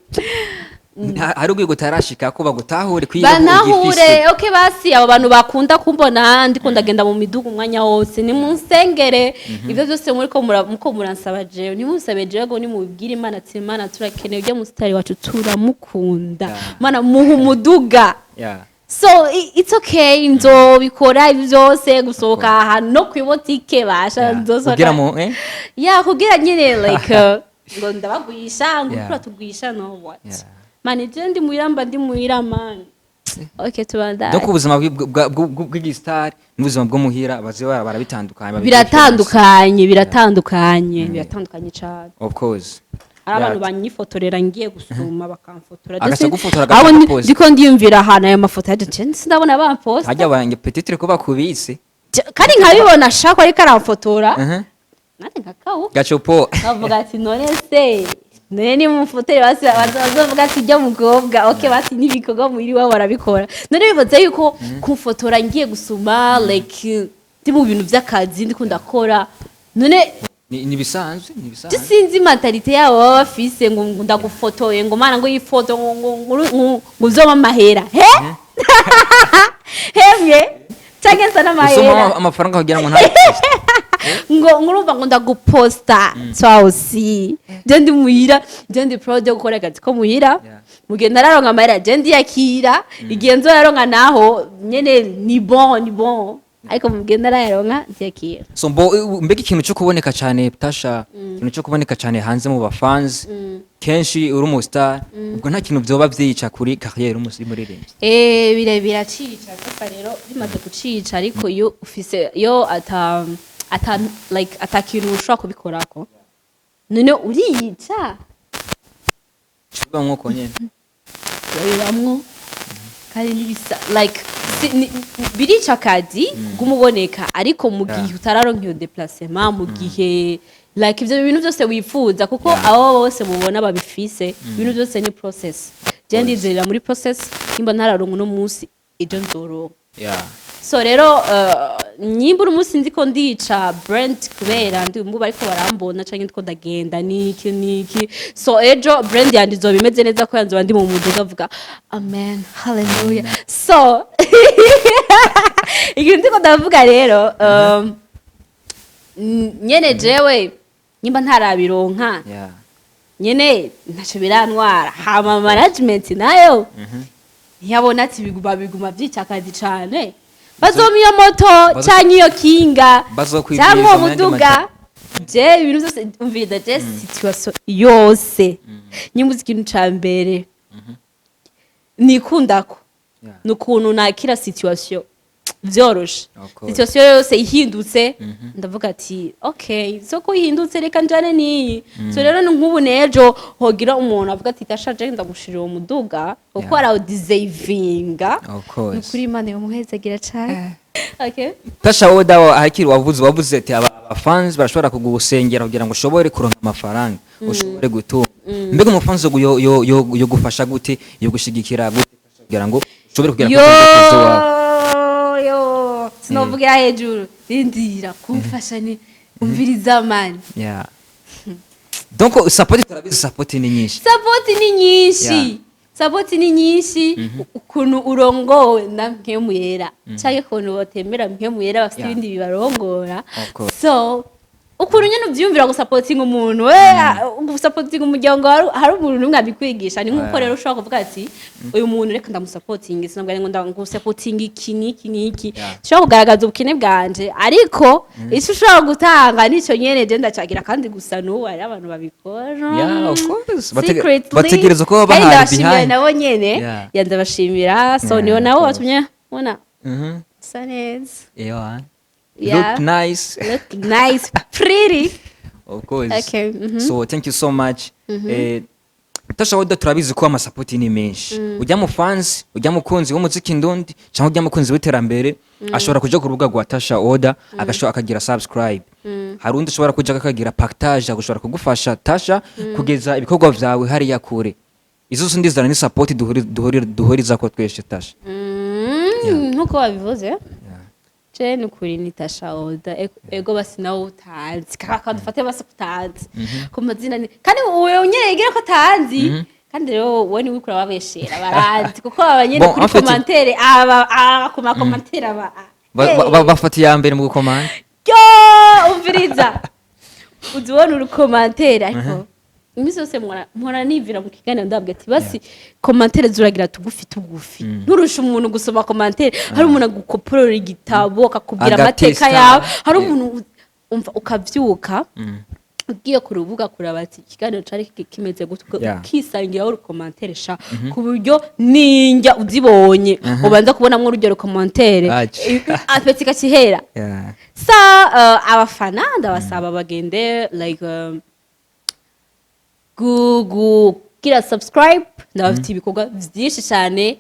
[SPEAKER 2] hari urwego utarashika ko bagutahure kwiga.
[SPEAKER 1] Banahure, okay, basi abo bantu bakunda kumbona ndiko ndagenda mu miduga umwanya wose, ni munsengere. Ivyo byose muriko muko muransaba jewe, nimunsabe jewe ngo nimubwire Imana ati: "Imana, turakeneye ujya musitari wacu, turamukunda. Mana, muha umuduga." So it's okay, nzobikora ibyo byose, gusohoka ahantu no kwibotike basha, nzosohoka.
[SPEAKER 2] Kugira mu eh
[SPEAKER 1] Ya, kugira nyine like ngo ndabagwisha ngo turatugwisha, no what. Man, je ndi muhira, mba ndi muhira, man. Okay, tubandanye.
[SPEAKER 2] Donc ubuzima bw'igistar n'ubuzima bwo muhira baze barabitandukanye.
[SPEAKER 1] Biratandukanye, biratandukanye, biratandukanye cyane.
[SPEAKER 2] Of course.
[SPEAKER 1] Hari abantu banyifotorera ngiye gusuma, bakamfotora.
[SPEAKER 2] Agaca gufotora,
[SPEAKER 1] Abo
[SPEAKER 2] agaca guposta.
[SPEAKER 1] ndiko ndiyumvira ahantu ayo mafoto yaje, nce sindabona bamposta.
[SPEAKER 2] Hajya bange peut-être ko bakubitse.
[SPEAKER 1] Kandi nkabibona shako ariko aramfotora, nanjye nkakawu
[SPEAKER 2] Gacopo.
[SPEAKER 1] Bavuga ati: "None se none ni mufotere?" Basi bazovuga ati: "Ujya mukobwa, okay, basi n'ibikorwa muhiri wabo barabikora." None bivuze yuko kumfotora ngiye gusuma, like ndi mu bintu by'akazi ndiko ndakora, none
[SPEAKER 2] Ni bisanzwe, ni
[SPEAKER 1] je
[SPEAKER 2] bisanzwe.
[SPEAKER 1] Sinzi mentalité yabo baba bafise ngo ndagufotoye, ngo mana, ngo yifoto ngo uzoma amahera he hemwe canke nsa n'amahera.
[SPEAKER 2] Usoma amafaranga kugira ngo nta
[SPEAKER 1] Ngo ngurumva ngo ndaguposta, toi aussi. Je ndi muhira, je ndi proud yo gukora akazi ko muhira. Mugihe nararonka amahera, je ndiyakira. Igihe nzoyaronka naho nyene ni bon, ni bon, ariko mugihe narayaronka ndiyakira.
[SPEAKER 2] So mbo mbega ikintu cyo kuboneka cyane, Tasha, ikintu cyo kuboneka cyane hanze mu bafans kenshi uri umu star, ubwo nta kintu vyoba vyica kuri carrière y'umuririmbyi?
[SPEAKER 1] Eh, biracica. Sasa rero bimaze gucica, ariko iyo ufise iyo ata like ata kintu ushobora kubikorako, none uriyica.
[SPEAKER 2] Biba nkuko nyene.
[SPEAKER 1] Urabibamwo kandi n'ibisa like birica akazi kugumuboneka, ariko mu gihe utararonka iyo déplacement, mu gihe like ivyo bintu byose wifuza, kuko abo bose mubona babifise, ibintu byose ni process. Je ndizerera muri process. Nimba ntararonka uno munsi, ejo nzoronka. So rero nyimba uri umunsi ndiko ndica brand kubera ndi mbuba ariko barambona canke ndiko ndagenda niki niki, so ejo brand yanje izoba imeze neza ko yanzoba ndi mu muduga avuga amen, hallelujah. So ikintu ndiko ndavuga rero, nyene jewe nyimba ntarabironka, nyene ntaco birantwara. Hama management nayo ntiyabona ati biguma byica akazi cane. Bazompa iyo moto canke iyo kinga
[SPEAKER 2] Bazokwibwiriza
[SPEAKER 1] canke uwo
[SPEAKER 2] mu yandi.
[SPEAKER 1] muduga. Je ibintu byose, umviriza, je situation yose nyimbuze, ikintu ca mbere nikundako ni ukuntu nakira situation vyoroshe.
[SPEAKER 2] Of course.
[SPEAKER 1] Situation yose ihindutse, ndavuga ati: "Okay, soko ihindutse, reka njane niyi." So rero ni nk'ubu nejo hogira umuntu avuga ati: "Tasha, je ndagushirira uwo muduga kuko arawudeservinga."
[SPEAKER 2] Of course.
[SPEAKER 1] Ni ukuri, Imana yomuhezagira cane. Okay.
[SPEAKER 2] Tasha Oda, hakiri wavuze ati aba fans barashobora kugusengera kugira ngo ushobore kuronka amafaranga, ushobore gutunga. Mbega umufans yo gufasha gute, yo gushigikira gute kugira ngo ushobore kugera
[SPEAKER 1] Yo
[SPEAKER 2] ku ndoto wawe?
[SPEAKER 1] Yo, sinovugira hejuru, rindira kumfasha ni umviriza, man.
[SPEAKER 2] Yeah. Donc support turabizi, support ni nyinshi.
[SPEAKER 1] Support ni nyinshi, support ni nyinshi. Ukuntu urongowe na Mpwemu Yera canke ukuntu batemera Mpwemu Yera, bafite ibindi bibarongora.
[SPEAKER 2] Of course.
[SPEAKER 1] So ukuntu nyene uvyiyumvira gusapotinga umuntu, we gusapotinga umuryango, hari umuntu n'umwe abikwigisha. Ni nk'uko rero ushobora kuvuga ati: "Uyu muntu reka ndamusapotinga." Sinabwo ngo ndagusapotinga iki n'iki n'iki. Ushobora kugaragaza ubukene bwanje, ariko icyo ushobora gutanga nico nyene je ndacagira. Kandi gusa n'ubu hari abantu babikora
[SPEAKER 2] Yeah, of course.
[SPEAKER 1] secretly.
[SPEAKER 2] Bategereza kuba
[SPEAKER 1] Kandi
[SPEAKER 2] bahari
[SPEAKER 1] ndabashimira
[SPEAKER 2] behind.
[SPEAKER 1] nabo nyene. Ya, ndabashimira. So niyo nabo
[SPEAKER 2] of course.
[SPEAKER 1] batumye ubona sa neza.
[SPEAKER 2] Yeah.
[SPEAKER 1] Yeah.
[SPEAKER 2] Look nice.
[SPEAKER 1] Look nice, pretty.
[SPEAKER 2] Of course.
[SPEAKER 1] Okay.
[SPEAKER 2] So thank you so much. Tasha Oda, turabizi ko amasapoti ni menshi. Ujya mu fans, ujya mukunzi w'umuziki ndundi cyangwa ujya mukunzi w'iterambere, ashobora kuja ku rubuga rwa Tasha Oda, agashobora akagira subscribe. Hari undi ushobora kuja akagira partage, agashobora kugufasha Tasha kugeza ibikorwa vyawe hariya kure. Izo zose ndizana ni support duhuriza ko tweshe, Tasha.
[SPEAKER 1] Nkuko wabivuze, je nukuri ni Tasha Oda. Ego, basi nawe utazi kaka, dufate basi utazi ku mazina kandi uwo nyene yigira ko atazi, kandi rero wowe niwe uriko urababeshera, barazi kuko aba nyene
[SPEAKER 2] Bon,
[SPEAKER 1] kuri
[SPEAKER 2] en fait-
[SPEAKER 1] commentaire, aba ku ma commentaire aba
[SPEAKER 2] Bafata iya mbere mu gukomanda.
[SPEAKER 1] Yo, umviriza, uzi ubona uri commentaire, ariko iminsi yose mpora nivira mu kiganiro, ndabwira ati: "Basi commentaire zuragira tugufi tugufi, nturusha umuntu gusoma commentaire." Hari umuntu agukoporora igitabo, akakubwira amateka
[SPEAKER 2] Agatesta.
[SPEAKER 1] yawe. Hari umuntu umva ukavyuka ugiye ku rubuga kuraba ati ikiganiro cari kimeze gute, ukisangiraho uri commentaire sha, ku buryo ninjya uzibonye ubanza kubonamwo urugero commentaire
[SPEAKER 2] Aje.
[SPEAKER 1] appétit ikakihera. Sa abafana ndabasaba bagende like kugira subscribe. Ndabafite ibikorwa byinshi cyane,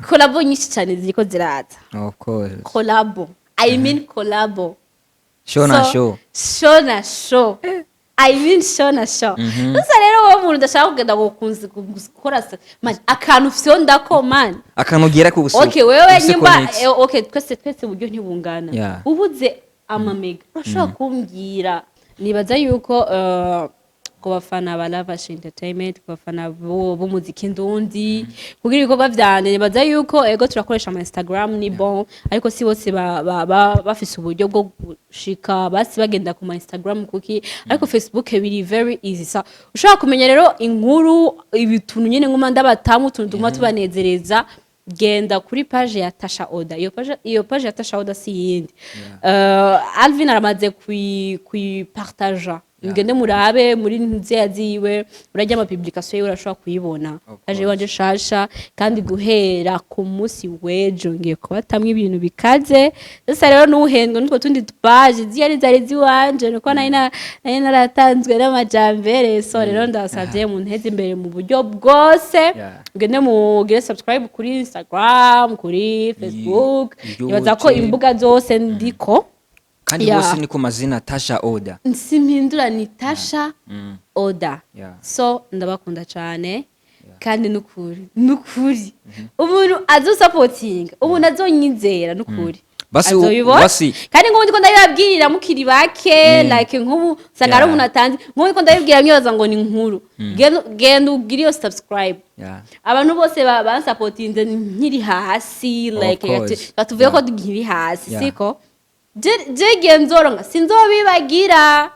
[SPEAKER 1] collabo nyinshi cyane ziriko ziraza.
[SPEAKER 2] Of course.
[SPEAKER 1] Collabo, I mean collabo.
[SPEAKER 2] Show na
[SPEAKER 1] So,
[SPEAKER 2] show.
[SPEAKER 1] Show na show, I mean show na show. Gusa rero wowe muntu udashaka kugenda gukunze gukora man, akantu fyondako, man.
[SPEAKER 2] Akantu ugira ku buso.
[SPEAKER 1] Okay, wewe
[SPEAKER 2] ufise
[SPEAKER 1] nyimba
[SPEAKER 2] connect.
[SPEAKER 1] Okay, twese uburyo ntibungana. Ubuze amamega, urashobora kumbwira. Nibaza yuko ku bafana ba Lavash Entertainment, ku bafana b'umuziki ndundi, kugira ibikorwa vyanje, nibaza yuko ego turakoresha ama Instagram, ni bon, ariko si bose bafise uburyo bwo gushika basi bagenda ku ma Instagram kuki, ariko Facebook biri very easy. Sa ushobora kumenya rero inkuru, ibituntu nyene nguma ndabatamu, utuntu tuguma tubanezereza, genda kuri page ya Tasha Oda. Iyo page ya Tasha Oda si yindi. Alvin aramaze kuyipartaja. Mugende murabe muri nzia ziwe, urajya ama publication yiwe, urashobora kuyibona page iwanje shasha. Kandi guhera ku munsi w'ejo ngiye kubatamwo ibintu bikaze. Sasa rero nuhendwe n'utwo tundi page ziyari zari ziwanje, nuko nari naratanzwe n'amajambere. So rero ndasavye munteze imbere mu buryo bwose. Mugende mugire subscribe kuri Instagram, kuri Facebook. Nibaza ko
[SPEAKER 2] YouTube.
[SPEAKER 1] imbuga zose ndiko.
[SPEAKER 2] Kandi bose ni ku mazina Tasha Oda.
[SPEAKER 1] Simpindura, ni Tasha Oda. So ndabakunda cyane, kandi nukuri nukuri umuntu azosapotinga, umuntu azonyizera, nukuri
[SPEAKER 2] Basi
[SPEAKER 1] azobibona. Kandi nk'ubu ndiko ndabibabwirira mukiri bake, like nk'ubu usanga hari umuntu atanzi. Nk'ubu ndiko ndabibwira mwibaza ngo ni inkuru. Genda ugire iyo subscribe. Abantu bose bansapotinze nkiri hasi, like
[SPEAKER 2] course.
[SPEAKER 1] batuvuye ko nkiri hasi, siko je gihe nzoronka sinzobibagira.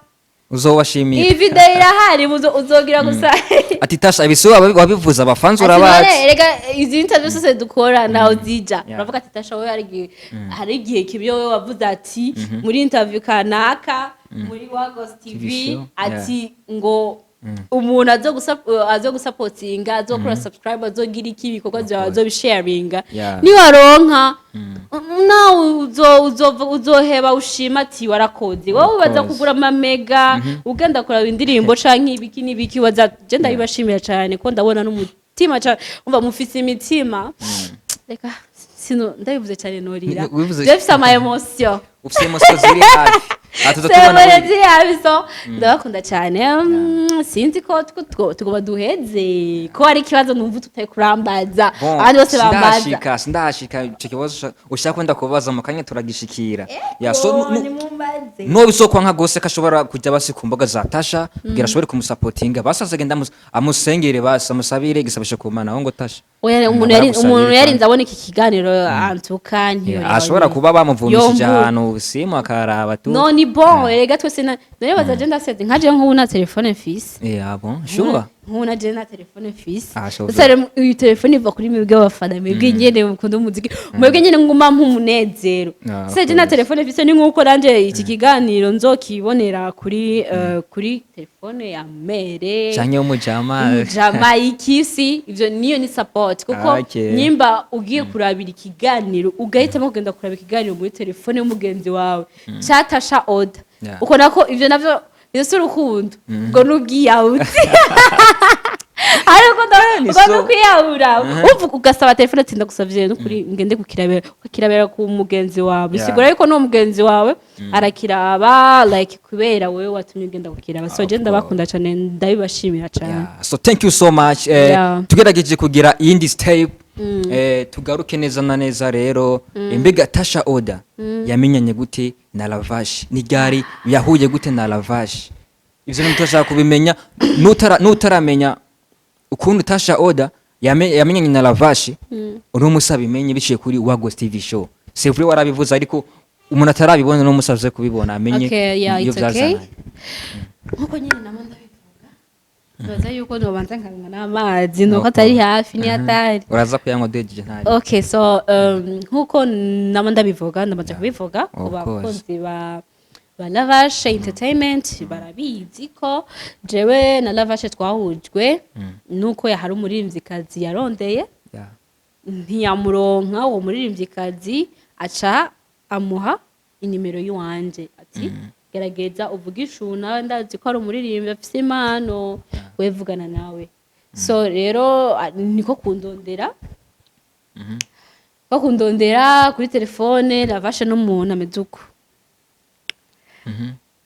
[SPEAKER 2] Uzobashimira.
[SPEAKER 1] Iyi video irahari, uzogira gusa.
[SPEAKER 2] Ati Tasha, ibisi wabivuze, abafanzi
[SPEAKER 1] Ati
[SPEAKER 2] urabazi.
[SPEAKER 1] none rega izi interview zose dukora ntaho zija. Uravuga ati Tasha, wowe hari igihe kimwe wowe wavuze ati muri interview kanaka muri Wagos TV,
[SPEAKER 2] TV show,
[SPEAKER 1] ati ngo umuntu azo gusapotinga, azokora subscribe, azogira iki, ibikorwa byawe azobisharinga, niwaronka nawe uzoheba ushima ati warakoze wowe. Baza kugura amamega, ugenda kuraba indirimbo canke ibiki n'ibiki. Waza je ndabibashimira cane ko ndabona n'umutima cane, umva mufise imitima. Reka sino ndabivuze cyane norira.
[SPEAKER 2] Wivuze-
[SPEAKER 1] Je mfise ama émotion.
[SPEAKER 2] Ufise émotion ziri hafi. Aha tuza tubona.
[SPEAKER 1] Sebore ziri hafi, so ndabakunda cyane. Sinzi ko tugomba duheze ko hari ikibazo numva tutari kurambaza.
[SPEAKER 2] Bon,
[SPEAKER 1] abandi bose bambaza.
[SPEAKER 2] Sindashika ico kibazo ushaka kwenda kubaza mu kanya turagishikira. Ya, so
[SPEAKER 1] Nimumbaze.
[SPEAKER 2] No bisokwa nka gose ko ashobora kujya basi ku mbuga za Tasha kugira ashobore kumusapotinga, basi agenda amusengere, basi amusabire igisabisho ku Mana aho ngo Tasha.
[SPEAKER 1] Oya, umuntu yari
[SPEAKER 2] Baragusabira
[SPEAKER 1] umuntu
[SPEAKER 2] kandi.
[SPEAKER 1] yarinze abona iki kiganiro antuka.
[SPEAKER 2] Yeah, ashobora kuba bamuvumishije ahantu simu akaraba tu.
[SPEAKER 1] No, ni bon, erega twese na none baza je ndaseze nka je nk'ubu na telefone mfise.
[SPEAKER 2] Yeah, bon, sure.
[SPEAKER 1] Nk'ubu na je na telefone mfise.
[SPEAKER 2] Ah, sure.
[SPEAKER 1] Gusa rero iyi telefone iva kuri mwebwe abafana, mwebwe nyene mukunda umuziki, mwebwe nyene nguma mp'umunezero.
[SPEAKER 2] Ah,
[SPEAKER 1] Se je na
[SPEAKER 2] of course.
[SPEAKER 1] telefone mfise, ni nk'uko nanje iki kiganiro nzokibonera kuri telefone ya mere
[SPEAKER 2] Canke w'umujama.
[SPEAKER 1] Jama ikisi, ivyo niyo ni support kuko nyimba ugiye kurabira ikiganiro, ugahitamo kugenda kuraba ikiganiro muri telefone y'umugenzi wawe ca Tasha Oda, ukona ko ivyo navyo, ivyo si urukundo, ubwo ni ubwiyawuzi, ariko
[SPEAKER 2] Ni
[SPEAKER 1] ubwo ni
[SPEAKER 2] so.
[SPEAKER 1] ukwiyahura. Uvuga ugasaba telefone ati ndagusavye nukuri ngende kukirabera, ukakirabera ku mugenzi wawe, bisigura yuko n'uwo mugenzi wawe arakiraba like kubera wewe watumye ugenda kukiraba. So je ndabakunda cane, ndabibashimira cane.
[SPEAKER 2] Yeah. So thank you so much. Tugerageje kugira iyindi step, tugaruke neza na neza rero. Mbega Tasha Oda yamenyanye gute na Lavash? Ni ryari yahuye gute na Lavash? Ivyo bintu turashaka kubimenya. Nutaramenya ukuntu Tasha Oda yamenyanye na Lavash, uno musi abimenye biciye kuri Wagos TV show. C'est vrai, warabivuze, ariko umuntu atarabibona no musi aze kubibona amenye
[SPEAKER 1] Okay, yeah,
[SPEAKER 2] iyo
[SPEAKER 1] it's okay.
[SPEAKER 2] vyazananye.
[SPEAKER 1] Nkuko nyine nama ndabivuga, nibaza yuko nobanza nkanywa n'amazi nuko atari hafi, ni atari.
[SPEAKER 2] Uraza kuyanywa duhejeje, ntari.
[SPEAKER 1] Okay, so nkuko nama ndabivuga, ndamaze kubivuga ku
[SPEAKER 2] Of course.
[SPEAKER 1] bakunzi ba Lavashe Entertainment, barabizi ko jewe na Lavashe twahujwe nuko yahari umuririmvyikazi yarondeye, ntiyamuronka. Uwo muririmvyikazi aca amuha inimero y'uwanje ati gerageza uvugishe uyu nawe, ndazi ko ari umuririmbyi afise impano, we vugana nawe. So rero niko kundondera kuri telefone. Lavashe n'umuntu ameze uko,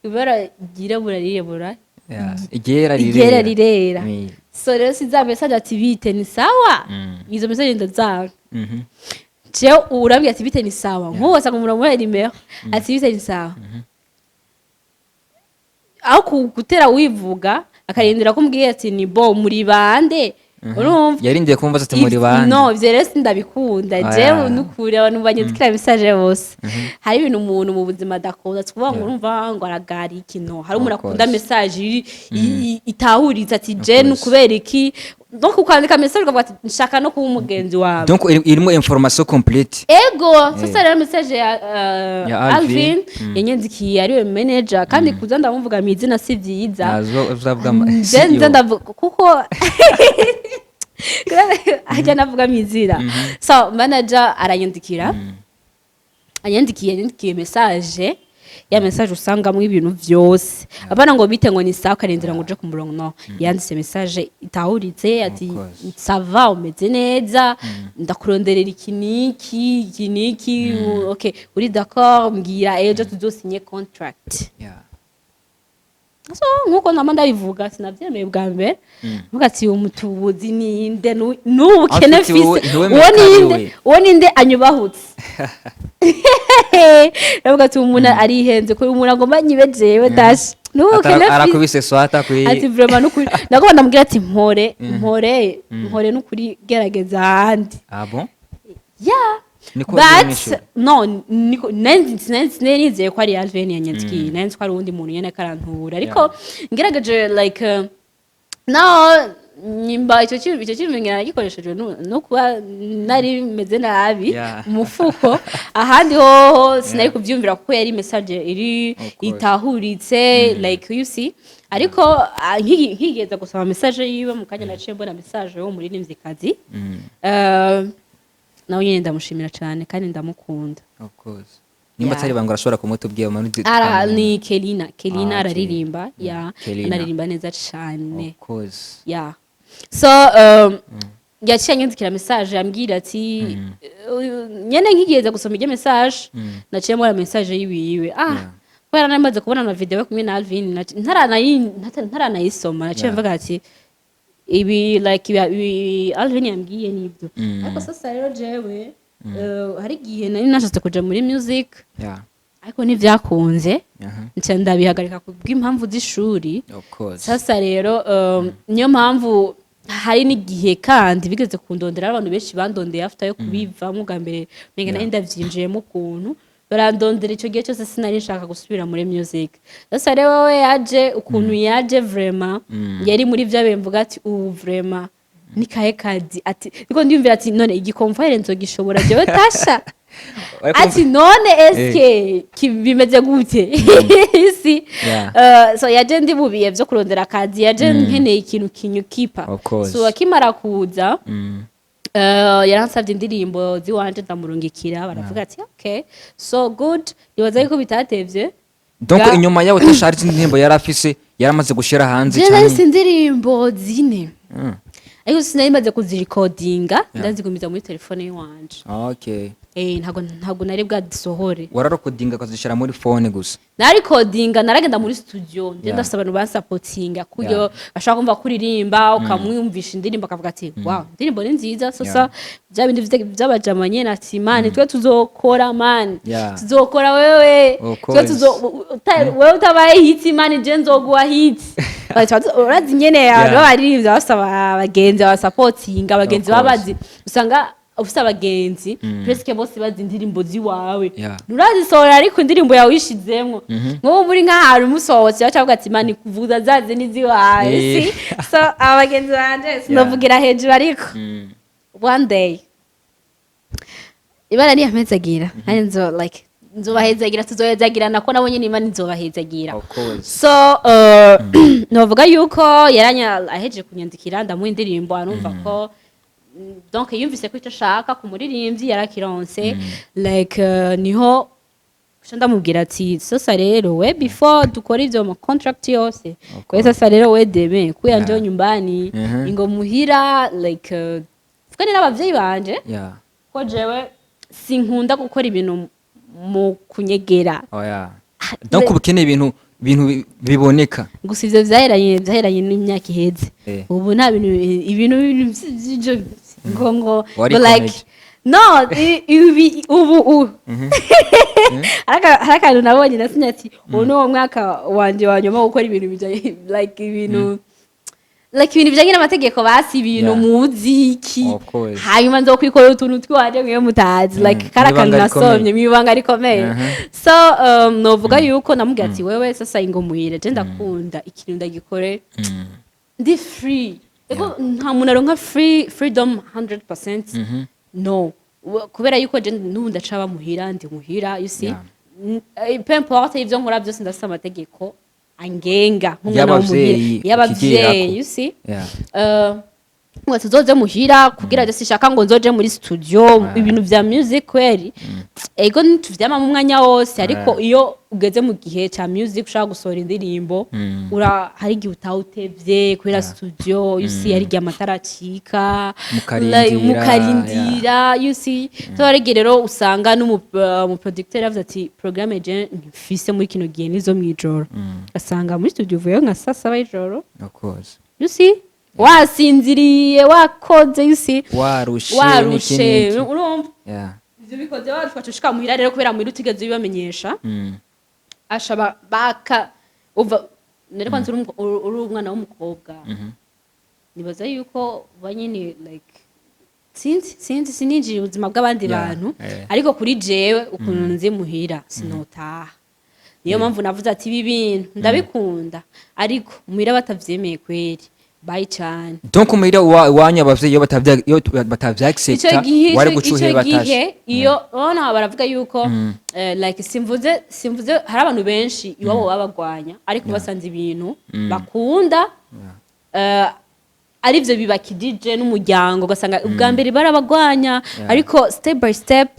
[SPEAKER 1] ibara ryirabura rirabura.
[SPEAKER 2] Yeah. Iryera
[SPEAKER 1] Iryera
[SPEAKER 2] rirera.
[SPEAKER 1] Rirera. So rero siza message ati bite, ni sawa. Izo message ndazanga. Jewe urambwira ati bite, ni sawa, nk'ubu wasanga umuntu amuhaye nimero ati bite, ni sawa, aho gutera wivuga akarindira ko umbwiye ati ni bo muri bande, urumva?
[SPEAKER 2] Yarindiye kumva ati muri bande.
[SPEAKER 1] No, ivyo rero sindabikunda.
[SPEAKER 2] Oya.
[SPEAKER 1] Jewe nukuri abantu banyandikira message bose, hari ibintu umuntu mu buzima adakunda, si kuvuga ngo urumva ngo aragara iki. No hari umuntu
[SPEAKER 2] Of
[SPEAKER 1] akunda
[SPEAKER 2] course.
[SPEAKER 1] message itahuritse ati je
[SPEAKER 2] course.
[SPEAKER 1] Kubera iki? Donc ukandika message ukavuga ati nshaka no kuba umugenzi wawe.
[SPEAKER 2] Donc irimo information complète.
[SPEAKER 1] Ego, sasa rero message ya,
[SPEAKER 2] Ya Alvin.
[SPEAKER 1] Alvin yanyandikiye, ariwe manager, kandi kuza ndamuvuga mu izina si vyiza.
[SPEAKER 2] Nazo uzavuga
[SPEAKER 1] Nje
[SPEAKER 2] CEO.
[SPEAKER 1] nze ndavuga kuko ajya navuga mu izina. So manager aranyandikira, yandikiye message, ya message usangamo ibintu vyose, abana ngo bite, ngo ni sawa, ukarindira ngo uje ku murongo. No yanditse message itahuritse ati
[SPEAKER 2] Of course.
[SPEAKER 1] ça va, umeze neza, ndakuronderera iki niki, iki niki, okay, uri d'accord, mbwira ejo tuzosinye contract. So nkuko nama ndabivuga, sinavyemeye bwa mbere, mvuga ati umutubuzi ninde n'ubu kene
[SPEAKER 2] Afite wowe-
[SPEAKER 1] mfise
[SPEAKER 2] ntiwemere
[SPEAKER 1] uwo
[SPEAKER 2] ko ari
[SPEAKER 1] ninde?
[SPEAKER 2] we.
[SPEAKER 1] Uwo ninde anyubahutse? Ndavuga ati umuntu arihenze ko umuntu agomba nyibe jewe dash n'ubu kene mfise.
[SPEAKER 2] Arakubise swata kuri.
[SPEAKER 1] Ati vraiment nukuri nagomba ndamubwira ati mpore, mpore, mpore, nukuri gerageza ahandi.
[SPEAKER 2] Ah bon.
[SPEAKER 1] Ya.
[SPEAKER 2] Niko
[SPEAKER 1] But
[SPEAKER 2] wagiye.
[SPEAKER 1] No, niko nari nizeye ko ari Alvin yanyandikiye, nari nzi ko ari uwundi muntu nyene karantura, ariko ngerageje like naho nyimba icyo kintu ngira nagikoresheje no kuba nari meze nabi umufuko. Ahandi hoho sinari kubyumvira kuko yari message iri
[SPEAKER 2] Of course.
[SPEAKER 1] itahuritse, like you see. Ariko nkigeza gusoma message yiwe, mu kanya naciye mbona message yo muririmvyikazi. Nawe nyine ndamushimira cyane kandi ndamukunda.
[SPEAKER 2] Of course, nimba atari banga urashobora kumutubwira amanuzi.
[SPEAKER 1] Ara ni Kelina, Kelina.
[SPEAKER 2] Ah, okay.
[SPEAKER 1] Araririmba, ya.
[SPEAKER 2] Kelina.
[SPEAKER 1] Anaririmba neza cyane.
[SPEAKER 2] Of course.
[SPEAKER 1] Yeah, so yaciye anyandikira message ambwira ati nyene nkigeze gusoma iryo message, naciye mbona message yiwiwe, kubera nari maze kubona na video kumwe na Alvin, ntaranayisoma naciye mvuga ati ibi like ibi Alvin yambwiye nibyo. Ariko sasa rero jewe hari igihe nari nashatse kuja muri music, ariko ntivyakunze, nca ndabihagarika kubw'impamvu z'ishuri.
[SPEAKER 2] Of course.
[SPEAKER 1] Sasa rero niyo mpamvu hari n'igihe kandi bigeze kundondera, abantu benshi bandondeye after yo kubivamo bwa mbere, menga nari ndavyinjiyemo ukuntu, barandondera. Icyo gihe cyose sinari nshaka gusubira muri music. Sasa rero wowe yaje ukuntu yaje, vraiment yari muri vya bintu mvuga ati ubu vraiment ni kahe kazi, ati niko ndiyumvira ati none igikomvayire nzogishobora jewe Tasha?
[SPEAKER 2] Ariko
[SPEAKER 1] Ati none eske bimeze gute si? So yaje ndi mu bihe vyo kurondera akazi, yaje nkeneye ikintu kinyukipa.
[SPEAKER 2] Of course.
[SPEAKER 1] So akimara kuza, yaransavye indirimbo ziwanje, ndamurungikira, baravuga ati okay, so good. Nibaza yuko bitatevye.
[SPEAKER 2] Donc inyuma yawe Tasha hari izindi ndirimbo yari afise yaramaze gushira hanze?
[SPEAKER 1] Je
[SPEAKER 2] Canke
[SPEAKER 1] nahise indirimbo zine, ariko sinari maze kuzirekodinga, ndazigumiza muri telefone yiwanje. Ntabwo nari bwazisohore.
[SPEAKER 2] Wararekodinga ukazishira muri phone gusa?
[SPEAKER 1] Narikodinga, naragenda muri studio nje, ndafise abantu bansapotinga kuyo bashaka kumva kuririmba, ukamwumvisha indirimbo akavuga ati wow, indirimbo ni nziza. Sasa bya bindi vy'abajama nyene ati man, twe tuzokora man, tuzokora wewe.
[SPEAKER 2] Of
[SPEAKER 1] Twe
[SPEAKER 2] course.
[SPEAKER 1] wewe utabaye hit man, je nzoguha hit. Urazi nyene abantu b'abaririmbyi basaba abagenzi babasapotinga, abagenzi
[SPEAKER 2] Of
[SPEAKER 1] baba
[SPEAKER 2] course.
[SPEAKER 1] bazi, usanga ufise abagenzi presque bose bazi indirimbo ziwawe, nturazisohora ariko indirimbo yawe uyishizemwo. Nk'ubu muri nk'ahantu musohotse, baca bavuga ati man, kuvuza zazi n'iziwawe. Si so abagenzi banje sinavugira hejuru, ariko one day ibara niyampezagira nanjye nzo like nzobahezagira, tuzohezagirana ko nabo nyene Imana nzobahezagira.
[SPEAKER 2] Of course.
[SPEAKER 1] So novuga yuko yaranya ahejeje kunyandikira, ndamuha indirimbo, arumva ko donc yumvise ko icyo ashaka ku muririmbyi yarakironse. Like niho nca ndamubwira ati sasa rero we, before dukora ivyo ma contract yose, we sasa rero we deme kuya njoo nyumbani, ingo muhira, like vugane n'abavyeyi banje, ko jewe sinkunda gukora ibintu mu kunyegera.
[SPEAKER 2] Oh yeah. Donc uba ukeneye ibintu biboneka.
[SPEAKER 1] Gusa ivyo vyaheranye n'imyaka iheze. Ubu nta bintu, ibintu vy'ivyo ngo ngo
[SPEAKER 2] Warikomeje.
[SPEAKER 1] Like no, ibi ubu hari akantu nabonye nasinye ati ubu ni wo mwaka wanje wa nyuma wo gukora ibintu bijanye like ibintu bijanye n'amategeko, basi ibintu muziki.
[SPEAKER 2] Of course.
[SPEAKER 1] Hanyuma nzokwikorera utuntu twiwanje mwe mutazi, like kari akantu
[SPEAKER 2] Mw'ibanga rikomeye.
[SPEAKER 1] nasomye mw'ibanga rikomeye. So novuga yuko namubwira ati wewe sasa ingo muhire, je ndakunda ikintu ndagikore ndi free. Ego, nta muntu aronka freedom 100%, no. Kubera yuko je n'ubu ndacaba muhira, ndi muhira, you see. Peu importe ivyo nkora byose, ndafise amategeko angenga nk'umwana wo muhira.
[SPEAKER 2] Y'abavyeyi.
[SPEAKER 1] Y'abavyeyi.
[SPEAKER 2] Ukigirako.
[SPEAKER 1] You see. Ngo tuzoze muhira kugira je sishaka ngo nzoje muri studio, ibintu vya music kweri. Ego, ntituvyama mu mwanya wose, ariko iyo ugeze mu gihe ca music ushaka gusohora indirimbo, ura hari igihe utawutevye kubera studio, you see, hari igihe amatara acika.
[SPEAKER 2] Mukarindira.
[SPEAKER 1] Like, mukarindira, you see. So hari igihe rero usanga n'umu producteur yavuze ati programme je mfise muri kino gihe nizo mw'ijoro, ugasanga muri studio uvuyeyo nka saa 7 y'ijoro.
[SPEAKER 2] Of course.
[SPEAKER 1] You see, wasinziriye, wakoze, you see.
[SPEAKER 2] Warushe.
[SPEAKER 1] Warushe.
[SPEAKER 2] N'iki n'iki.
[SPEAKER 1] Urumva ivyo bikoze warushe, ushika muhira rero, kubera muhira utigeze ubibamenyesha, ashaba baka uva nari kwanza uri umwana w'umukobwa, nibaza yuko ba nyine like Sinzi, sininjira ubuzima bw'abandi bantu, ariko kuri jewe ukuntu nzi muhira, sinotaha. Niyo mpamvu navuze ati ibi bintu ndabikunda, ariko muhira batavyemeye, kweri bayi cane.
[SPEAKER 2] Donc muhira iwanyu abavyeyi iyo batavya
[SPEAKER 1] Ico
[SPEAKER 2] accepta,
[SPEAKER 1] gihe
[SPEAKER 2] wari
[SPEAKER 1] ico
[SPEAKER 2] guca uheba
[SPEAKER 1] gihe
[SPEAKER 2] Tasha?
[SPEAKER 1] Iyo urabona baravuga yuko like simvuze hari abantu benshi iwabo babagwanya, ariko basanze ibintu bakunda arivyo bibakidije n'umuryango, ugasanga ubwa mbere barabagwanya, ariko step by step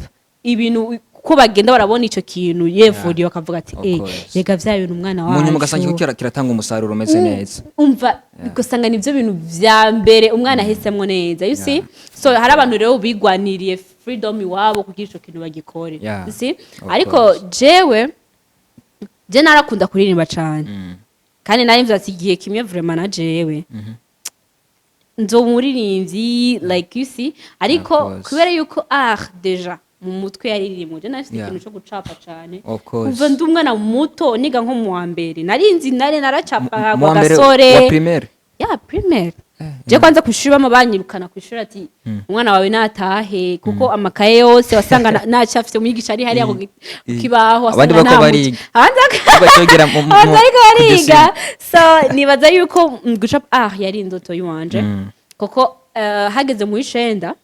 [SPEAKER 1] ibintu ko bagenda barabona ico kintu yevuriye, bakavuga ati
[SPEAKER 2] Of course.
[SPEAKER 1] rega vya bintu umwana
[SPEAKER 2] Mu nyuma
[SPEAKER 1] wacu."
[SPEAKER 2] ugasanga ikigo kiratanga umusaruro umeze neza.
[SPEAKER 1] Umva, ugasanga nivyo bintu vya mbere umwana ahisemwo neza, you see. So hari abantu rero bigwaniriye freedom iwabo kugira ico kintu bagikore, you see.
[SPEAKER 2] Of
[SPEAKER 1] Ariko
[SPEAKER 2] course.
[SPEAKER 1] jewe je narakunda kuririmba cane, kandi nari mvuze ati igihe kimwe vraiment na jewe nzoba umuririmbyi, like you see. Ariko
[SPEAKER 2] Of course.
[SPEAKER 1] kubera yuko art déjà mu mutwe yaririmwo, je nafite ikintu co gucapa cane.
[SPEAKER 2] Of course.
[SPEAKER 1] Kuva ndi umwana muto, niga nko mu wa mbere, narinzi nari naracapa.
[SPEAKER 2] Mu wa mbere
[SPEAKER 1] gasore
[SPEAKER 2] wa primaire?
[SPEAKER 1] Ya, primaire. Je kwanza kwishuri bama banyirukana kwishuri ati umwana wawe natahe, kuko amakaye yose wasanga nacafye, umwigisha ari hariya ku kibaho,
[SPEAKER 2] Abandi
[SPEAKER 1] wasanga
[SPEAKER 2] bariko
[SPEAKER 1] nta
[SPEAKER 2] bariga.
[SPEAKER 1] Abandi
[SPEAKER 2] Bacogera
[SPEAKER 1] abandi bariko bariga.
[SPEAKER 2] Kudesina.
[SPEAKER 1] So nibaza yuko gucapa art yari indoto yiwanje, kuko hageze mu icenda,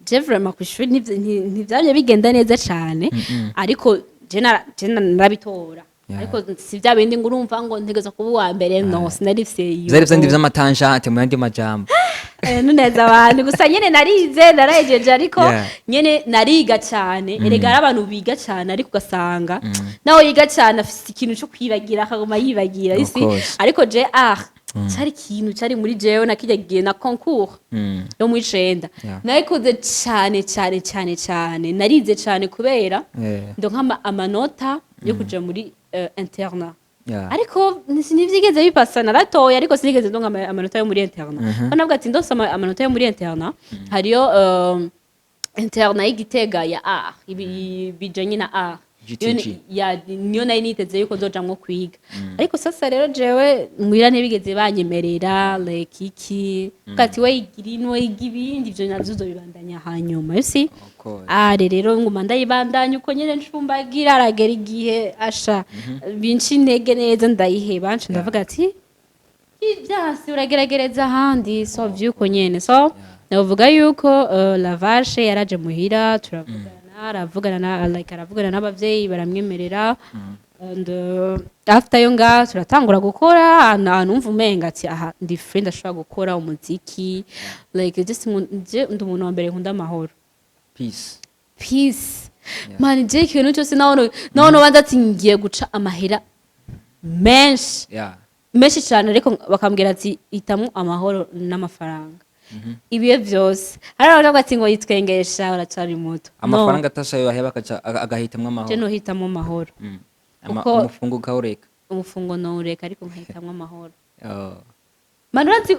[SPEAKER 1] je vraiment kwishuri ntivyamye bigenda neza cane, ariko je narabitora. Ariko si vya bindi ngo urumva ngo ntegerezwa kuba uwa mbere, no sinari mfise iyo.
[SPEAKER 2] Vyari vyandi vy'ama tangente, mu yandi majambo.
[SPEAKER 1] Nuneza abantu gusa nyene narize, narahejeje, ariko nyene nariga cane. Erega hari abantu biga cane, ariko ugasanga nawe yiga cane afise ikintu co kwibagira, akaguma yibagira,
[SPEAKER 2] Of
[SPEAKER 1] you see.
[SPEAKER 2] course.
[SPEAKER 1] Ariko je art cari ikintu cari muri jewe. Na kirya gihe na concours yo mu icenda, nayikoze cane cane cane cane, narize cane kubera ndonka amanota yo kuja muri internat. Ariko ntivyigeze bipasa. Naratoye, ariko sinigeze ndonka amanota yo muri internat. Ko navuga ati ndose amanota yo muri internat, hariyo internat y'Igitega ya art, bijanye na art.
[SPEAKER 2] GTG.
[SPEAKER 1] Ya, niyo nari niteze yuko nzojamwo kwiga. Ariko sasa rero jewe muhira ntibigeze banyemerera, like iki ati we igira ino, iga ibindi, ivyo navyo uzobibandanya hanyuma, you see.
[SPEAKER 2] Of course.
[SPEAKER 1] Are rero nguma ndayibandanya uko nyene ncumbagira, aragera igihe asha binca intege neza, ndayiheba, nca ndavuga ati ivyasi urageragereza ahandi. So vyuko nyene, so navuga yuko Lavashe yaraje muhira, turavugana, aravugana na like aravugana n'abavyeyi, baramwemerera. And after yo nga turatangura gukora ahantu numva umenga ati aha ndi free, ndashobora gukora umuziki, like just je ndi umuntu wa mbere nkunda amahoro.
[SPEAKER 2] Peace.
[SPEAKER 1] Peace, man. Je ikintu cyose nawono banza ati ngiye guca amahera menshi, menshi cyane, ariko bakambwira ati hitamo amahoro n'amafaranga ibihe byose. Hari abavuga ati ngo yitwengesha, uracari muto. No,
[SPEAKER 2] Amafaranga atashayo yaheba, akaca agahitamwo
[SPEAKER 1] je
[SPEAKER 2] amahoro.
[SPEAKER 1] nohitamo amahoro.
[SPEAKER 2] Umufungo ukawureka.
[SPEAKER 1] Umufungo nowureka, ariko nkahitamwo amahoro.
[SPEAKER 2] Oh.
[SPEAKER 1] Man, urazi,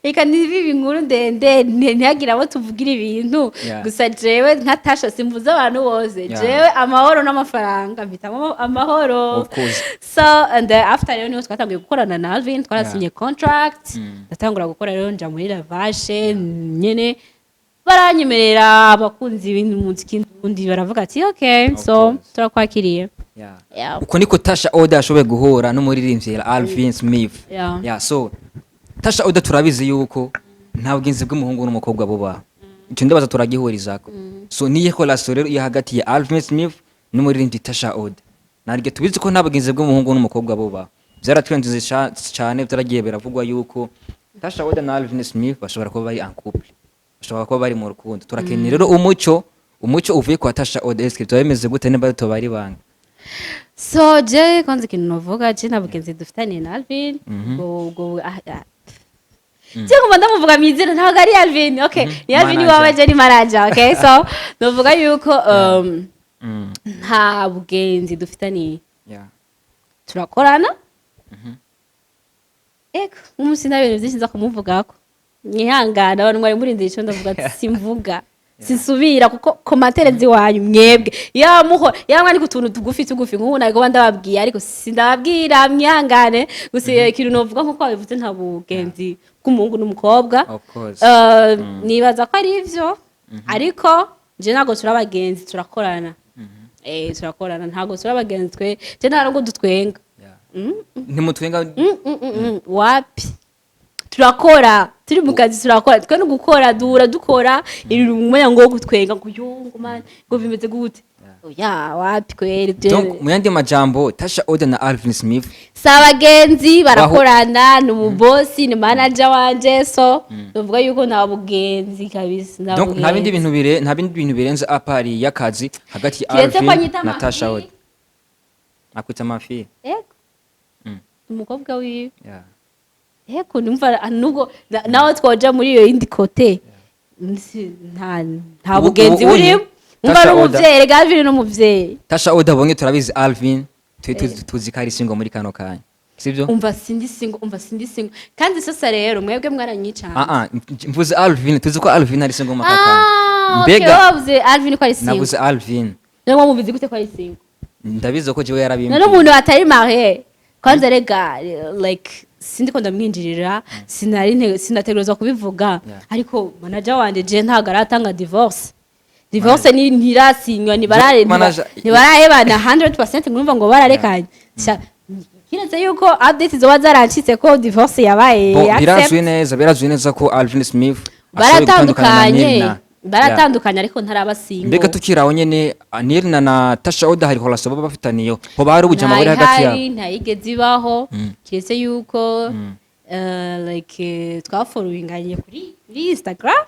[SPEAKER 1] reka ntibibe inkuru ndende, ntihagire abo tuvugira ibintu. Gusa jewe nka Tasha, simvuze abantu bose, jewe amahoro n'amafaranga mpitamo amahoro.
[SPEAKER 2] Of course.
[SPEAKER 1] So and after rero niho twatangiye gukorana na Alvin, twarasinye contract, ndatangura gukora rero, nja muri Lavashe nyene, baranyemerera. Abakunzi b'umuziki ndundi baravuga ati okay,
[SPEAKER 2] Of
[SPEAKER 1] so
[SPEAKER 2] course.
[SPEAKER 1] turakwakiriye.
[SPEAKER 2] Uko niko Tasha Oda yashoboye guhura n'umuririmbyi Alvin Smith. Yeah, so Tasha Oda, turabizi yuko nta bugenzi bw'umuhungu n'umukobwa buba, icyo ndabaza turagihurizako. So niye relation rero iri hagati ya Alvin Smith n'umuririmbyi Tasha Oda? Naryo tubizi ko nta bugenzi bw'umuhungu n'umukobwa buba. Byaratwenze cyane, byaragiye biravugwa yuko Tasha Oda na Alvin Smith bashobora kuba bari en couple, bashobora kuba bari mu rukundo. Turakeneye rero umuco uvuye kwa Tasha Oda. Eske byaba bimeze gute nimba tuba ari banga?
[SPEAKER 1] So je kwanza ikintu novuga, je nta bugenzi dufitaniye na Alvin. Ubwo je nguma ndamuvuga mw'izina, ntabwo ari Alvin, okay, ni Alvin.
[SPEAKER 2] Manager.
[SPEAKER 1] Wawe je ni manager, okay. So novuga yuko nta bugenzi dufitaniye. Turakorana. Eko umunsi nta bintu byinshi nza kumuvugako, mwihangana abantu mwari murindiye ico ndavuga ati simvuga. Sisubira kuko commentaires ziwanyu mwebwe yamuho yamwandika utuntu tugufi tugufi nk'ubu ntabwo ndababwiye, ariko sindababwira, mwihangane gusa. Ikintu novuga nkuko wabivuze, nta bugenzi bw'umuhungu n'umukobwa.
[SPEAKER 2] Of course.
[SPEAKER 1] Nibaza ko ari ivyo, ariko je ntabwo turi abagenzi, turakorana. Turakorana, ntabwo turi abagenzi twe. Je nta nubwo dutwenga.
[SPEAKER 2] Ntimutwenga?
[SPEAKER 1] Wapi, turakora, turi mu kazi, turakora twe no gukora, duhura dukora ibintu mu mwanya ngo wo gutwenga ngo yo ngo man ngo bimeze gute. Oya, wapi kweri.
[SPEAKER 2] Donc mu yandi majambo, Tasha Oda na Alvin Smith
[SPEAKER 1] Si abagenzi, barakorana, ni umubosi, ni manager wanje, so tuvuga yuko nta bugenzi kabisa, nta
[SPEAKER 2] Donc nta bindi
[SPEAKER 1] bugenzi.
[SPEAKER 2] bintu bire nta bindi bintu birenze à part y'akazi hagati ya
[SPEAKER 1] Kiretse ko
[SPEAKER 2] Alvin
[SPEAKER 1] anyita
[SPEAKER 2] na Tasha
[SPEAKER 1] ma fille.
[SPEAKER 2] Oda. Akwita ma fille?
[SPEAKER 1] Yego. Umukobwa wiwe. Yego, numva nubwo nawe twoja muri iyo yindi côté, nta bugenzi burimo, umva.
[SPEAKER 2] Tasha Oda.
[SPEAKER 1] N'umuvyeyi rega, Alvin n'umuvyeyi.
[SPEAKER 2] Tasha Oda bonge turabizi, Alvin twe tuzi ko ari single muri kano kanya, sibyo?
[SPEAKER 1] Umva, sindi single, umva, sindi single. Kandi sasa rero mwebwe mwaranyicanze.
[SPEAKER 2] Ah ah, mvuze Alvin, tuzi ko Alvin ari single muri kano kanya.
[SPEAKER 1] Ah, okay.
[SPEAKER 2] Mbega
[SPEAKER 1] wavuze Alvin ko ari single?
[SPEAKER 2] Navuze Alvin.
[SPEAKER 1] None mubizi gute ko ari single?
[SPEAKER 2] Ndabizi ko jewe yarabimbwiye.
[SPEAKER 1] None umuntu atari marié kwanza rega, like sindi ko ndamwinjirira, sinari sinategerezwa kubivuga. Ariko manager wanje je ntabwo aratanga divorce, divorce ni ntirasinywa, ntibarare ntibarahebana 100% ngumva ngo bararekanye. Kiretse yuko update zoba zarancitse ko divorce yabaye
[SPEAKER 2] Bon,
[SPEAKER 1] accept.
[SPEAKER 2] Birazwi neza ko Alvin Smith ashoboye gutandukana na
[SPEAKER 1] Baratandukanye.
[SPEAKER 2] Nirna.
[SPEAKER 1] Baratandukanye, ariko ntaraba single.
[SPEAKER 2] Mbega tukiri aho nyene, Nirna na Tasha Oda hari relation baba bafitaniye? Hoba hari ubujama buri hagati yabo?
[SPEAKER 1] Ntayihari, ntayigeze ibaho, kiretse yuko like twafollowinganye kuri Instagram.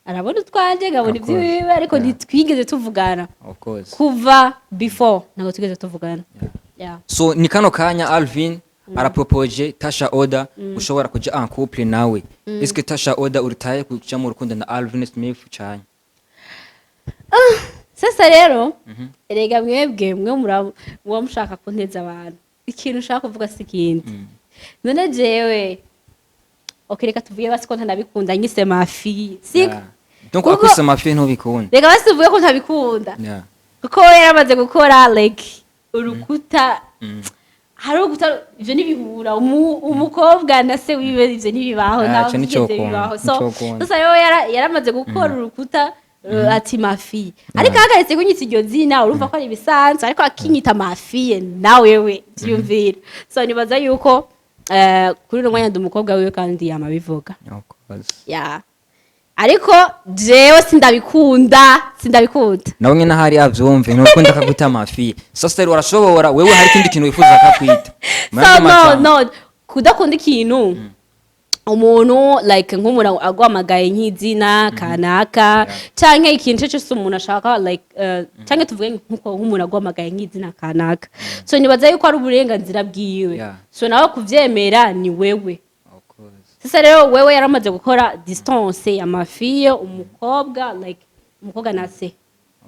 [SPEAKER 1] Arabona utwanje, nkabona
[SPEAKER 2] Of course.
[SPEAKER 1] iby'iwiwe, ariko ntitwigeze tuvugana.
[SPEAKER 2] Of course.
[SPEAKER 1] Kuva before ntabwo twigeze tuvugana. Yeah.
[SPEAKER 2] So ni kano kanya Alvin arapropoje Tasha Oda ushobora kuja en couple nawe. Est-ce que Tasha Oda uritaye kuja mu rukundo na Alvin Smith cyane?
[SPEAKER 1] Sasa rero erega mwebwe mwe muba mushaka kunteza abantu, ikintu ushaka kuvuga si ikindi. None jewe, okay, reka tuvuge basi ko ntanabikunda nyise ma fille, siko?
[SPEAKER 2] Yeah. Donc
[SPEAKER 1] Kuko
[SPEAKER 2] akwise ma fille ntubikunda?
[SPEAKER 1] Reka basi tuvuge ko ntabikunda, kuko we yaramaze gukora like urukuta, hari urukuta, ivyo ntibihura. Umukobwa na se wiwe, ivyo ntibibaho.
[SPEAKER 2] Ah,
[SPEAKER 1] Ntaho
[SPEAKER 2] ico nico
[SPEAKER 1] vyigeze
[SPEAKER 2] ukunda,
[SPEAKER 1] bibaho. So
[SPEAKER 2] nico ukunda.
[SPEAKER 1] sasa rero yaramaze gukora urukuta, ati ma fille, ariko ahagaritse kunyita iryo zina, urumva ko ari ibisanzwe, ariko akinyita ma fille nawewe vyiyumvira. So nibaza yuko kuri uno mwanya ndi umukobwa wiwe, kandi yama abivuga.
[SPEAKER 2] Of course.
[SPEAKER 1] Yeah. Ariko jewe sindabikunda, sindabikunda.
[SPEAKER 2] Nawe nyine ahari avyumve, ntukunda akakwita ma fille. Sasa rero urashobora wewe hari ikindi kintu wifuza akakwita? Mu
[SPEAKER 1] So
[SPEAKER 2] yandi
[SPEAKER 1] no
[SPEAKER 2] majambo.
[SPEAKER 1] No, kudakunda ikintu umuntu, like nk'umuntu aguhamagaye nk'izina kanaka canke ikintu ico cyose umuntu ashaka, like canke tuvuge nkuko nk'umuntu aguhamagaye nk'izina kanaka, so nibaza yuko ari uburenganzira bwiwe. So nawe kuvyemera ni wewe.
[SPEAKER 2] Of course.
[SPEAKER 1] Sasa rero wewe yaramaze gukora distance ya ma fille, umukobwa, like umukobwa na se.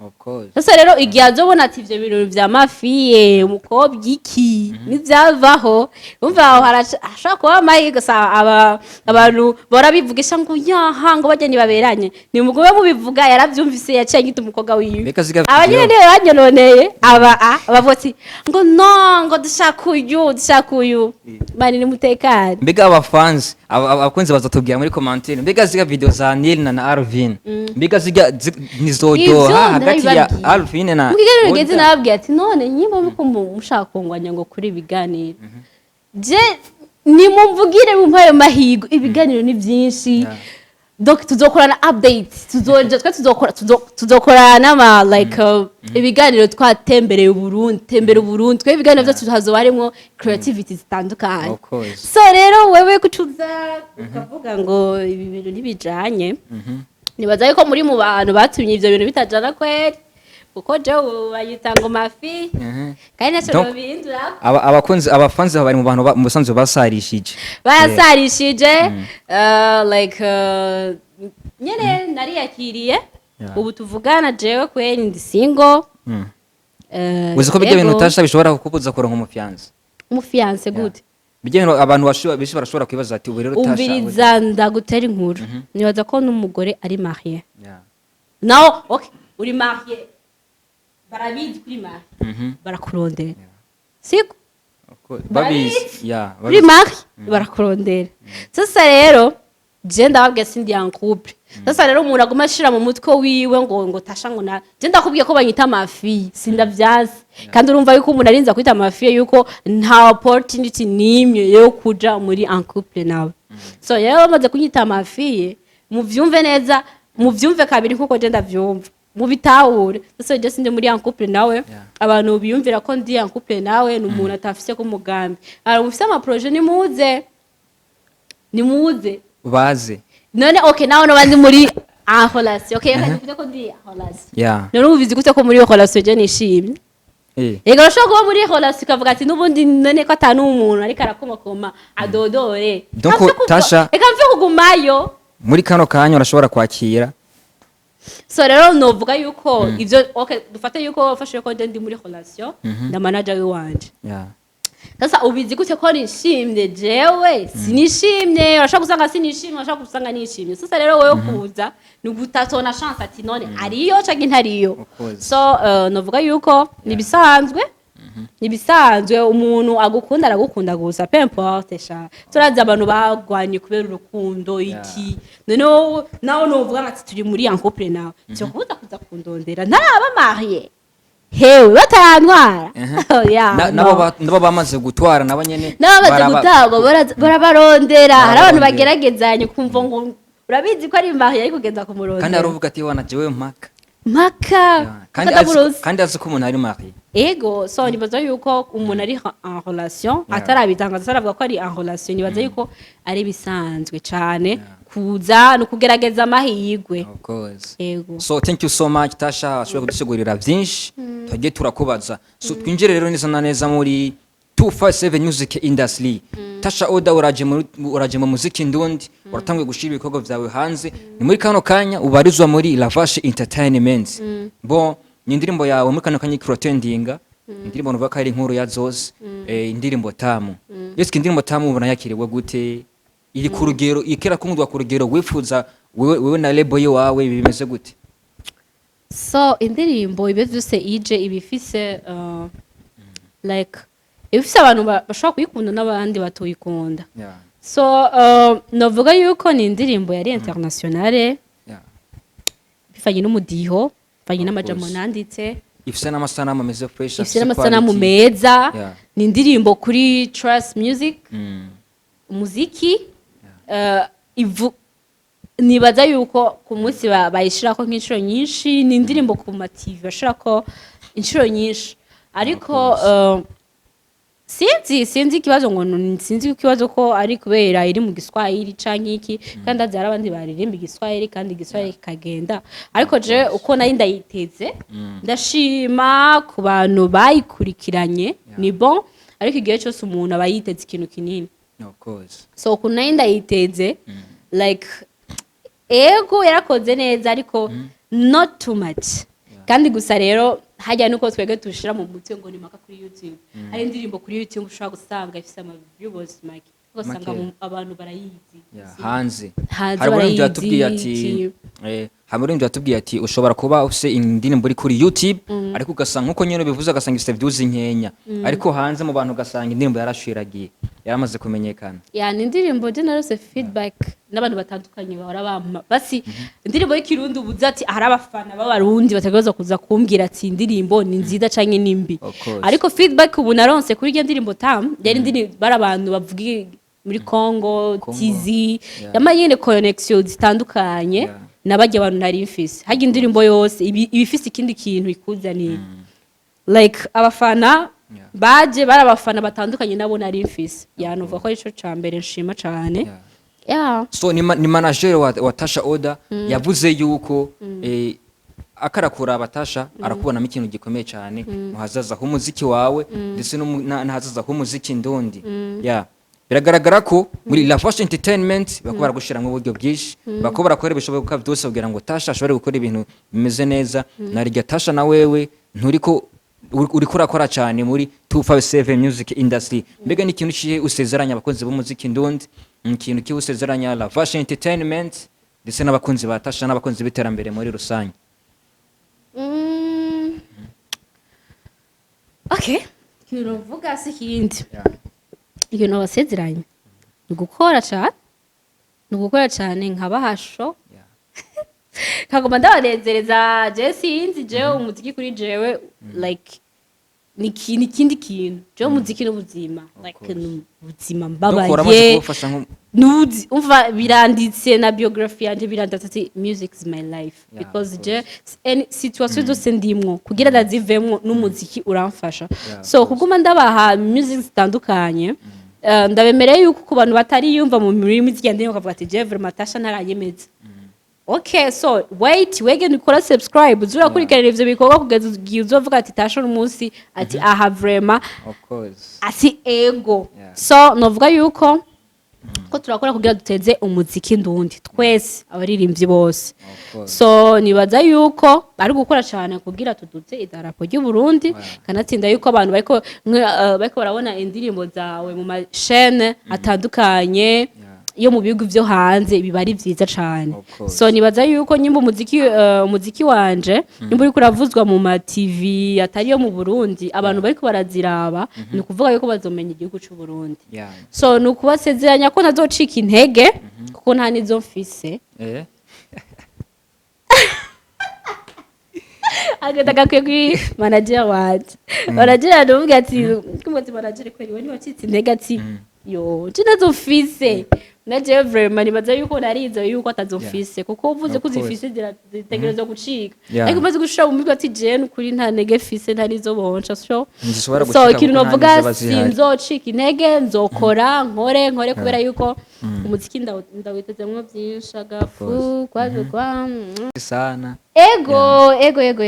[SPEAKER 2] Of course.
[SPEAKER 1] Sasa rero igihe azobona ati ivyo bintu vya ma fille, umukobwa iki nivyavaho, umva aho hashobora kuba amahirwe. Sa aba abantu bahora bivugisha ngo yaha ngo barya ntibaberanye, nimugume mubivuga, yaravyumvise, yaciye anyita umukobwa wiwe.
[SPEAKER 2] Mbega ziga
[SPEAKER 1] Aba nyene niwe banyononeye, aba bavuga ati ngo no, ngo dushaka uyu, dushaka uyu, mani nimutekane.
[SPEAKER 2] Mbega abafanzi, abakunzi bazatubwira muri commentaire, mbega ziga video za Nilna na Alvin, mbega ziga nizoryoha
[SPEAKER 1] Ivyo
[SPEAKER 2] hagati ya
[SPEAKER 1] ndabibabwiye.
[SPEAKER 2] Alvin na
[SPEAKER 1] Mu kiganiro geze
[SPEAKER 2] Oda?
[SPEAKER 1] nababwiye ati none nyimba muko mushaka kungwanya ngo kuri ibiganiro, je nimumvugire mu ayo mahirwe, ibiganiro ni byinshi. Donc tuzokorana update, tuzoja twe tuzokora tuzokorana n'ama like ibiganiro twatembereye Uburundi, tembera Uburundi, twe ibiganiro byacu hazoba harimo creativity zitandukanye.
[SPEAKER 2] Of course.
[SPEAKER 1] So rero wewe kucuza ukavuga ngo ibi bintu ntibijanye, nibaza yuko muri mu bantu batumye ivyo bintu bitajana kweri, kuko jewe bayita ngo ma fille, kandi ntacyo
[SPEAKER 2] Donc,
[SPEAKER 1] nobihindura.
[SPEAKER 2] Abakunzi, abafanzi bari mu bantu mu busanzwe basarishije.
[SPEAKER 1] Barasarishije, like nyene nariyakiriye. Ubu tuvugana jewe kweri ndi single.
[SPEAKER 2] Uzi ko bijya bintu
[SPEAKER 1] Yego.
[SPEAKER 2] utasha bishobora kukubuza kuronka umufiancé?
[SPEAKER 1] Umufiancé gute?
[SPEAKER 2] Bijya bintu abantu benshi barashobora kwibaza ati ubu rero Tasha
[SPEAKER 1] Umviriza, ndagutera inkuru, nibaza ko n'umugore ari marié. Nawe okay, uri marié, barabizi kuri marié, barakurondera, siko?
[SPEAKER 2] Babizi, yeah.
[SPEAKER 1] Kuri
[SPEAKER 2] Babizi.
[SPEAKER 1] marié barakurondera. Sasa rero je ndababwiye, sindi en couple. Sasa rero umuntu aguma ashira mu mutwe wiwe ngo Tasha, ngo na je ndakubwiye ko banyita ma fille, sindavyanse. Kandi urumva yuko umuntu arinza kwita ma fille, yuko nta opportunity nimwe yo kuja muri en couple nawe. So rero bamaze kunyita ma fille, muvyumve neza, muvyumve kabiri nkuko je ndavyumva, mubitahure. Sasa je sindi muri en couple nawe. Abantu biyumvira ko ndi en couple nawe, ni umuntu atafise ko umugambi. Hari mufise ama projets, nimuze, nimuze.
[SPEAKER 2] Baze.
[SPEAKER 1] None okay, nawe noba ndi muri en relation, okay, reka tuvuge ko ndi en relation. None ubizi gute ko muri iyo relation je nishimye? Ego, urashobora kuba muri relation ukavuga ati n'ubundi none ko atanu umuntu ariko arakomakoma adodore.
[SPEAKER 2] Donc,
[SPEAKER 1] Reka mfe
[SPEAKER 2] Tasha-
[SPEAKER 1] reka mfe kugumayo.
[SPEAKER 2] Muri kano kanya urashobora kwakira.
[SPEAKER 1] So rero novuga yuko ivyo, okay, dufate yuko wafashe ko ndi muri relation na manager wiwanje. Sasa ubizi gute ko nishimye? Jewe sinishimye. Urashobora gusanga sinishimye, urashobora gusanga nishimye. Sasa rero wewe kuza ni gutatona chance ati none ariyo canke ntariyo.
[SPEAKER 2] Of course.
[SPEAKER 1] So novuga yuko nibisanzwe, nibisanzwe. Umuntu agukunda aragukunda gusa, peu importe sha. Turazi abantu bagwanye kubera urukundo iki. Noneho nawe novuga ati turi muri en couple nawe, cyo kuza kundondera ntaraba marié, hewe batarantwara. Yeah, no.
[SPEAKER 2] Nabo bamaze gutwara nabo nyene.
[SPEAKER 1] N'abamaze gutangwa barabarondera. Hari abantu
[SPEAKER 2] Barabarondera.
[SPEAKER 1] bageragezanya kumva ngo urabizi ko ari marié, ariko kugenda
[SPEAKER 2] Kandi
[SPEAKER 1] kumurondera.
[SPEAKER 2] aravuga ati wana jewe mpaka.
[SPEAKER 1] Mpaka.
[SPEAKER 2] Kandi
[SPEAKER 1] akatamuroza.
[SPEAKER 2] Kandi azi ko umuntu ari marié.
[SPEAKER 1] Ego, so nibaza yuko umuntu ari en relation atarabitangaza, ataravuga ko ari en relation, nibaza yuko ari bisanzwe cane kuza no kugerageza amahirwe.
[SPEAKER 2] Of course.
[SPEAKER 1] Ego.
[SPEAKER 2] So thank you so much, Tasha, ashobora kudusigurira byinshi twagiye turakubaza. So twinjire rero neza na neza muri 257 Music Industry. Tasha Oda, uraje mu muziki ndundi, uratanguye gushira ibikorwa vyawe hanze. Ni muri kano kanya ubarizwa muri Lavashe Entertainment. Bon, ni indirimbo yawe muri kano kanya ikiro-trendinga, indirimbo nuvuga ko ari inkuru ya zose, indirimbo Tamu. Yesu, indirimbo Tamu ubona yakiriwe gute? Iri ku rugero ikera kundwa ku rugero wifuza wewe na label wawe? Bimeze gute?
[SPEAKER 1] So indirimbo ibe vyose ije ibifise like ibifise abantu bashobora kuyikunda n'abandi batuyikunda. So novuga yuko ni indirimbo yari internationale bivanye n'umudiho, bivanye n'amajambo
[SPEAKER 2] course.
[SPEAKER 1] nanditse.
[SPEAKER 2] Ifise n'amasanamu ameze fresh.
[SPEAKER 1] Ifise n'amasanamu
[SPEAKER 2] quality.
[SPEAKER 1] meza. Ni indirimbo kuri Trust Music, umuziki nibaza yuko ku munsi bayishirako nk'inshuro nyinshi. Ni indirimbo ku ma TV bashirako inshuro nyinshi, ariko sinzi ikibazo ngo sinzi ikibazo ko ari kubera iri mu Giswahili canke iki, kandi azi hari abandi baririmba Igiswahili kandi Igiswahili kikagenda. Ariko je uko nari ndayiteze, ndashima ku bantu bayikurikiranye, ni bon. Ariko igihe cyose umuntu aba yiteze ikintu kinini.
[SPEAKER 2] Of course.
[SPEAKER 1] So ukuntu nari ndayiteze, like ego yarakoze neza, ariko not too much. Kandi gusa rero hajya nuko twebwe tushira mu mutwe ngo ni maka kuri YouTube. Hari indirimbo kuri YouTube ushobora gusanga ifise ama viewers make, ugasanga
[SPEAKER 2] Make.
[SPEAKER 1] abantu barayizi.
[SPEAKER 2] Yeah, hanze.
[SPEAKER 1] Hanze.
[SPEAKER 2] Hari umuririmbyi
[SPEAKER 1] Barayizi,
[SPEAKER 2] watubwiye ati
[SPEAKER 1] iki.
[SPEAKER 2] Hari umuririmbyi watubwiye ati ushobora kuba ufise indirimbo uri kuri YouTube, ariko ugasanga nkuko nyene bivuze, ugasanga ifise views nkenya, ariko hanze mu bantu ugasanga indirimbo yarashwiragiye, yaramaze kumenyekana.
[SPEAKER 1] Ya, ni indirimbo je narose feedback n'abantu batandukanye bahora bampa basi indirimbo y'Ikirundi ubuze ati hari abafana b'Abarundi bategerezwa kuza kumbwira ati indirimbo ni nziza canke ni mbi.
[SPEAKER 2] Of course.
[SPEAKER 1] Ariko feedback ubu naronse kuri iyo ndirimbo Tam, yari indirimbo bari abantu bavuga muri Congo,
[SPEAKER 2] Congo.
[SPEAKER 1] TZ. Yama nyene connection zitandukanye n'abajya abantu nari mfise. Harya indirimbo yose iba ifise ikindi kintu ikuzaniye, like abafana baje bari abafana batandukanye nabo nari mfise. Yanuvuga ko arico ca mbere nshima cane. Yeah.
[SPEAKER 2] So ni manager wa Tasha Oda yavuze yuko akarakura abatasha arakubonamo ikintu gikomeye cyane mu hazaza h'umuziki wawe ndetse no n'ahazaza h'umuziki ndundi. Yeah. Biragaragara ko muri La Fashion Entertainment bako baragushiramwo uburyo bwinshi, bako barakora ibishoboka byose kugira ngo Tasha ashobore gukora ibintu bimeze neza. Narirya Tasha na wewe nturiko uriko urakora cyane muri 257 Music Industry. Mbega ni ikintu kihe usezeranya abakunzi b'umuziki ndundi? Ni ikintu kihe usezeranya La Fashion Entertainment ndetse n'abakunzi ba Tasha n'abakunzi b'iterambere muri rusange?
[SPEAKER 1] Okay, ikintu uvuga si ikindi, ikintu basezeranye ni ugukora cane, ni ugukora cane nkabahasho, nkaguma ndabanezereza. Je sinzi, jewe umuziki kuri jewe like ni ikindi kintu. Jewe umuziki n'ubuzima, like ni ubuzima.
[SPEAKER 2] Donc uramaze
[SPEAKER 1] Mbabaye
[SPEAKER 2] kubafasha nko
[SPEAKER 1] nuzi umva biranditse na biography yanje, biranditse ati "Music is my life", because
[SPEAKER 2] of
[SPEAKER 1] je any situation zose ndimwo kugira ndazivemwo n'umuziki uramfasha.
[SPEAKER 2] Of
[SPEAKER 1] So
[SPEAKER 2] course.
[SPEAKER 1] kuguma ndabaha music zitandukanye, ndabemereye yuko ku bantu batariyumva mu muziki yanjye bakavuga ati "Je vraiment Tasha ntarayemeza", okay, so wait, wege nikora subscribe, uzurakurikirana ivyo bikorwa kugeza igihe uzovuga ati "Tasha umunsi", ati "Aha vraiment",
[SPEAKER 2] Of course.
[SPEAKER 1] ati "Ego". So novuga yuko ko turakora kugira duteze umuziki ndundi twese, abaririmbyi bose.
[SPEAKER 2] Of course.
[SPEAKER 1] So nibaza yuko ari gukora cyane kugira tuduze idarapo ry'u Burundi. Kanatsinda yuko abantu bariko barabona indirimbo zawe mu mashene atandukanye yo mu bihugu vyo hanze, biba ari vyiza cane.
[SPEAKER 2] Of course.
[SPEAKER 1] So nibaza yuko nyimba umuziki wanje nyimba uriko uravuzwa mu ma TV atari yo mu Burundi, abantu bariko baraziraba, ni ukuvuga yuko bazomenya igihugu c'u Burundi. So ni ukubasezeranya ko ntazocika intege kuko nta nizo mfise. Agenda gakwiye kuri manager wanje. Manager aravuga ati, kumwe manager kweri we ntiwacitse intege? Ati "Yo, je ntazo mfise." Na jewe vraiment nibaza yuko narize yuko atazofise, kuko uvuze ko
[SPEAKER 2] Of course.
[SPEAKER 1] uzifise zitegerezwa gucika. Ariko umaze gushira mu mitwe ati "Je nukuri nta ntege mfise, nta nizo bonca", so
[SPEAKER 2] Ntizishobora
[SPEAKER 1] so
[SPEAKER 2] gucika
[SPEAKER 1] ikintu
[SPEAKER 2] kuko nta
[SPEAKER 1] novuga,
[SPEAKER 2] nizo zihari.
[SPEAKER 1] sinzocika intege, nzokora, nkore nkore, kubera yuko umuziki ndawitezemwo byinshi, agafu kwaje kwa
[SPEAKER 2] Sana.
[SPEAKER 1] Ego.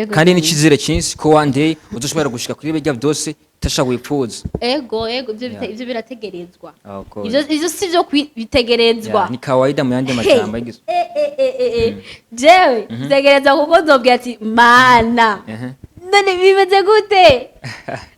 [SPEAKER 2] Kandi n'ikizere cyinshi ko one day uzoshobora gushika kuri bijya byose Tasha wipfuza.
[SPEAKER 1] Ego, ivyo ivyo birategerezwa.
[SPEAKER 2] Of course.
[SPEAKER 1] Ivyo si vyo bitegerezwa.
[SPEAKER 2] Yeah, ni kawaida mu yandi majambo y'igisu.
[SPEAKER 1] Jewe bitegerezwa kuko nzobwira ati "Mana, none bimeze gute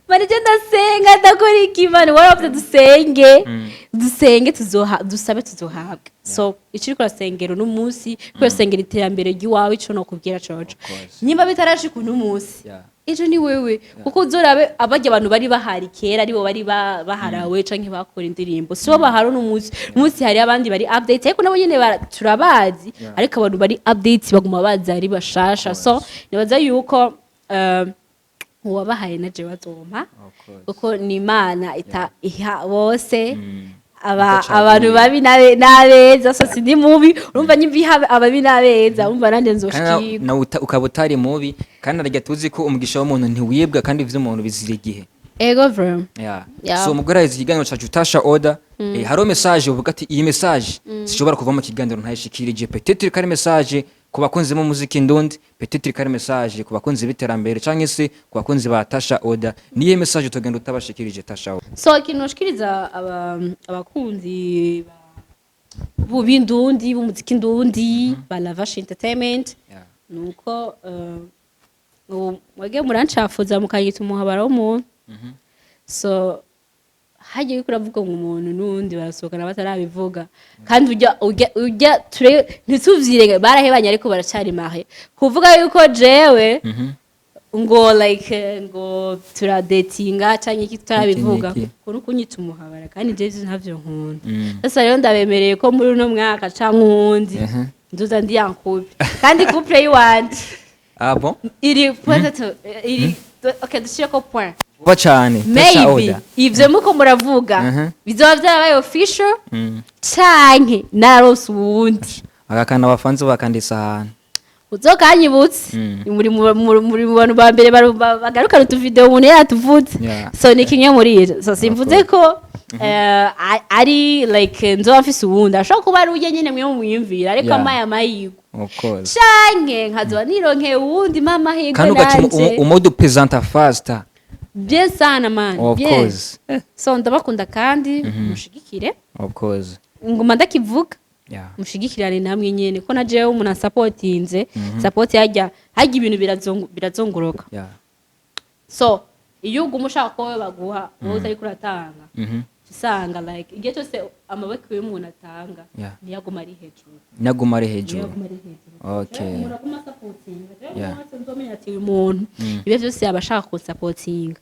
[SPEAKER 1] mana? Icyo ndasenga, ndakora iki Mana?" Waravuze dusenge, dusenge tuzoha, dusabe tuzohabwa. So icyo uriko urasengera uno munsi, uriko urasengera iterambere ry'iwawe, ico nokubwira coco,
[SPEAKER 2] Of course.
[SPEAKER 1] nimba bitarashika uno munsi, ejo ni wewe, kuko uzorabe abarya abantu bari bahari kera, aribo bari baharawe canke bakora indirimbo, sibo bahari uno munsi. Munsi hari abandi bari update, ariko nabo nyene turabazi. Ariko abantu bari update baguma baza ari bashasha. So nibaza yuko uwabahaye na jewe azompa,
[SPEAKER 2] Of course.
[SPEAKER 1] kuko ni Imana ita iha bose, aba
[SPEAKER 2] Idacaguye.
[SPEAKER 1] abantu babi n'abeza. So sindi mubi, urumva nyimba iha ababi n'abeza, urumva nanje
[SPEAKER 2] Kandi
[SPEAKER 1] nzoshikirwa.
[SPEAKER 2] nawe ukaba utari mubi, kandi narya tuzi ko umugisha w'umuntu ntiwibwa, kandi ivy'umuntu bizira igihe.
[SPEAKER 1] Ego vraiment.
[SPEAKER 2] So umugore aheza ikiganiro cacu, Tasha Oda, hariho message uvuga ati "Iyi message sishobora kuva mu kiganiro ntayishikirije", peut-être ko ari message ku bakunzi b'umuziki ndundi, peut-être ko ari message ku bakunzi b'iterambere, canke se ku bakunzi ba Tasha Oda. Niye message utogenda utabashikirije, Tasha Oda?
[SPEAKER 1] So ikintu noshikiriza abakunzi b'indundi, b'umuziki ndundi, ba Lavash Entertainment, nuko ubu mwebwe murancafuza mukanyita umuhabara w'umuntu. So hagiye uriko uravuga ngo umuntu n'uwundi barasohokana batarabivuga, kandi ujya ture ntituvyirenge, barahebanye ariko baracari mahe. Kuvuga yuko jewe ngo like ngo turadetinga canke iki tutarabivuga,
[SPEAKER 2] Iki n'iki.
[SPEAKER 1] kuno kunyita umuhabara, kandi jewe ivyo ntavyo nkunda. Sasa rero ndabemereye ko muri uno mwaka canke uwundi nzoza ndi en couple, kandi couple yiwanje
[SPEAKER 2] Ah bon?
[SPEAKER 1] iri point iri, okay, dushireko point.
[SPEAKER 2] Vuba cane, Tasha
[SPEAKER 1] Maybe
[SPEAKER 2] Oda.
[SPEAKER 1] ivyo muko muravuga bizoba vyarabaye official canke narose uwundi.
[SPEAKER 2] Agakana abafanzi bakandisa ahantu.
[SPEAKER 1] Uzokanyibutse. Muri mu bantu ba mbere bagarukana utuvideo umuntu yatuvutse. So ni kimwe muri ivyo. So simvuze ko ari like nzoba mfise uwundi, ashobora kuba ari urya nyene mwe mumwiyumvira, ariko amaye amahirwe,
[SPEAKER 2] Of course.
[SPEAKER 1] canke nkazoba nironkeye uwundi, mpa amahirwe
[SPEAKER 2] Kandi ugaca
[SPEAKER 1] nanje.
[SPEAKER 2] Umudu presenta faster.
[SPEAKER 1] Bien sana man.
[SPEAKER 2] Of
[SPEAKER 1] Bien.
[SPEAKER 2] course.
[SPEAKER 1] So ndabakunda kandi mushigikire.
[SPEAKER 2] Of course.
[SPEAKER 1] Nguma ndakivuga, mushigikirane namwe nyene, ko na jewe umuntu asapotinze, support hajya hajya ibintu birazunguruka. So iyo uguma ushaka ko wowe baguha, wowe utariko uratanga, Usanga like igihe cyose amaboko y'umuntu atanga niyo aguma ari hejuru.
[SPEAKER 2] Nyaguma ari
[SPEAKER 1] Niyo
[SPEAKER 2] hejuru.
[SPEAKER 1] aguma ari hejuru. Umuntu aguma asapotinga. Rero umuntu wese nzomenya ati uyu muntu ibyo byose yaba ashaka kunsapotinga,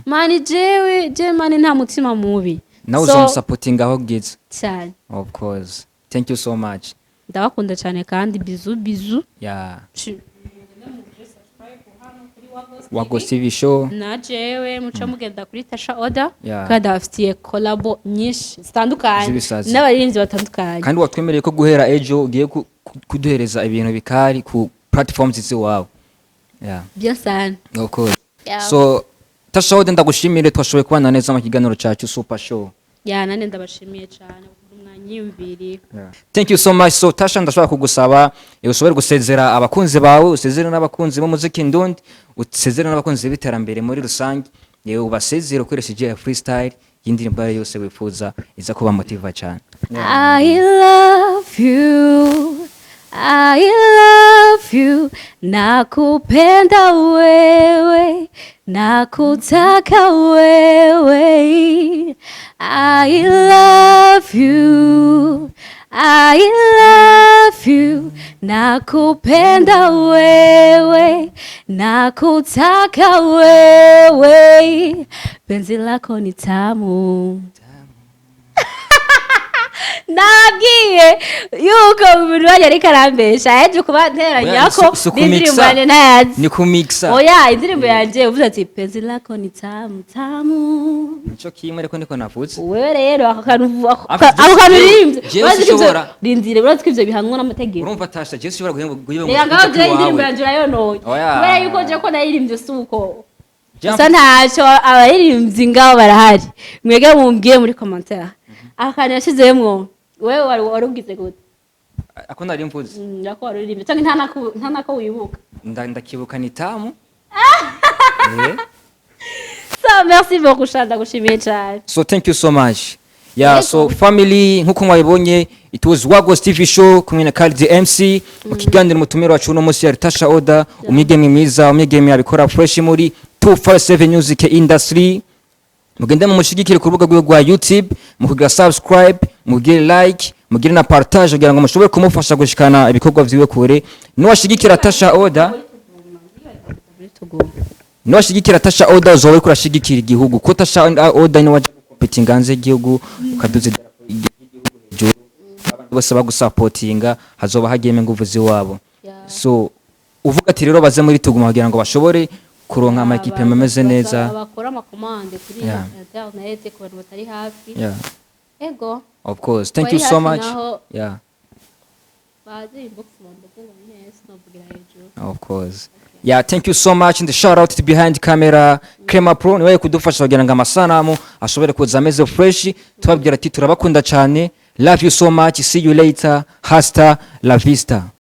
[SPEAKER 1] man, jewe je man, nta mutima mubi.
[SPEAKER 2] Nawe
[SPEAKER 1] So,
[SPEAKER 2] uzomusapotinga aho ugeze.
[SPEAKER 1] Cyane.
[SPEAKER 2] Of course, thank you so much.
[SPEAKER 1] Ndabakunda cyane kandi bisous, bisous.
[SPEAKER 2] Wagos TV Show.
[SPEAKER 1] Na jewe muca mugenda kuri Tasha Oda, kandi abafitiye collabo nyinshi zitandukanye
[SPEAKER 2] Z'ibisazi.
[SPEAKER 1] n'abaririmbyi batandukanye.
[SPEAKER 2] Kandi watwemereye ko guhera ejo ugiye kuduhereza ibintu bikari ku platforms z'iwawe, yeah.
[SPEAKER 1] Bien sana.
[SPEAKER 2] Of course. So Tasha Oda, ndagushimire, twashoboye kubana neza mu kiganiro cyacu Super Show.
[SPEAKER 1] Ya, nane ndabashimiye cyane kuri mwanyiyumviriye.
[SPEAKER 2] Thank you so much. So Tasha, ndashobora kugusaba ushobore gusezera abakunzi bawe, usezere n'abakunzi b'umuziki ndundi, usezere n'abakunzi b'iterambere muri rusange, yewe ubasezere ukoresheje freestyle y'indirimbo ayo yose wifuza iza kuba motiva cyane.
[SPEAKER 1] I love you, I love you, nakupenda wewe, nakutaka wewe. I love you, I love you, nakupenda wewe, nakutaka wewe, penzi lako ni tamu. Nabwiye yuko umuntu wanjye ariko arambesha, yaje kuba nteranya
[SPEAKER 2] Oya,
[SPEAKER 1] ko
[SPEAKER 2] si
[SPEAKER 1] n'indirimbo
[SPEAKER 2] kumixa.
[SPEAKER 1] yanjye ntayazi.
[SPEAKER 2] Ni kumixa.
[SPEAKER 1] Oya, indirimbo yanjye uvuze ati penzi lako ni tamu tamu.
[SPEAKER 2] Nico kimwe, ariko niko navutse.
[SPEAKER 1] Wewe rero ako kantu
[SPEAKER 2] Afite
[SPEAKER 1] ako kantu uririmbye,
[SPEAKER 2] jewe
[SPEAKER 1] urazi ko
[SPEAKER 2] sinshobora.
[SPEAKER 1] Rindire, urazi ko ivyo bihanwa n'amategeko.
[SPEAKER 2] Urumva Tasha, jewe sinshobora guhemba
[SPEAKER 1] Reka ngaho, jewe indirimbo yanjye urayonoye,
[SPEAKER 2] Oya.
[SPEAKER 1] kubera yuko je ko nayirimbye si uko.
[SPEAKER 2] Jump.
[SPEAKER 1] Gusa ntacyo, abaririmbyi ngaho barahari, mwege mumbwiye muri commentaire ako kantu yashizemwo. Wewe wari ugize gute?
[SPEAKER 2] Ako nari mvuze?
[SPEAKER 1] Ako wari uririmbye, cyangwa nta nako wibuka?
[SPEAKER 2] Ndakibuka ni tamu.
[SPEAKER 1] So merci beaucoup sha, ndagushimiye cyane.
[SPEAKER 2] So thank you so much. Yeah.
[SPEAKER 1] Yego.
[SPEAKER 2] So family, nkuko mwabibonye, it was Wagos TV Show kumwe na Khalid MC mu kiganiro. Umutumire wacu uno munsi yari Tasha Oda, umwigeme mwiza, umwigeme abikora fresh muri 257 Music Industry. Mugende mumushigikire ku rubuga rwiwe rwa YouTube, mukugira subscribe, mugire like, mugire na partage kugira ngo mushobore kumufasha gushikana ibikorwa vyiwe kure. Niwashigikira Tasha Oda, niwashigikira Tasha Oda, uzoba uriko urashigikira igihugu, ko Tasha Oda ni waje gukompetinga hanze y'igihugu, ukaduza idarapo ry'igihugu hejuru, abandi bose bagusapotinga, hazoba hagiyemo inguvu ziwabo. So uvuga ati rero baze muri Tuguma kugira ngo bashobore kuronka amakipe ameze neza.
[SPEAKER 1] Bakora ama commande kuri internet ku bantu batari hafi. Ego.
[SPEAKER 2] Of course, thank
[SPEAKER 1] Bari
[SPEAKER 2] you so
[SPEAKER 1] hafi
[SPEAKER 2] much.
[SPEAKER 1] naho, baze inbox bambaze ngo neza, sinovugira hejuru.
[SPEAKER 2] Of course. Yeah, thank you so much. And the shout out to behind camera, Crema Pro, niwe kudufasha kugira ngo amasanamu ashobore kuza ameze fresh. Tubabwira ati turabakunda cyane. Love you so much. See you later. Hasta la vista.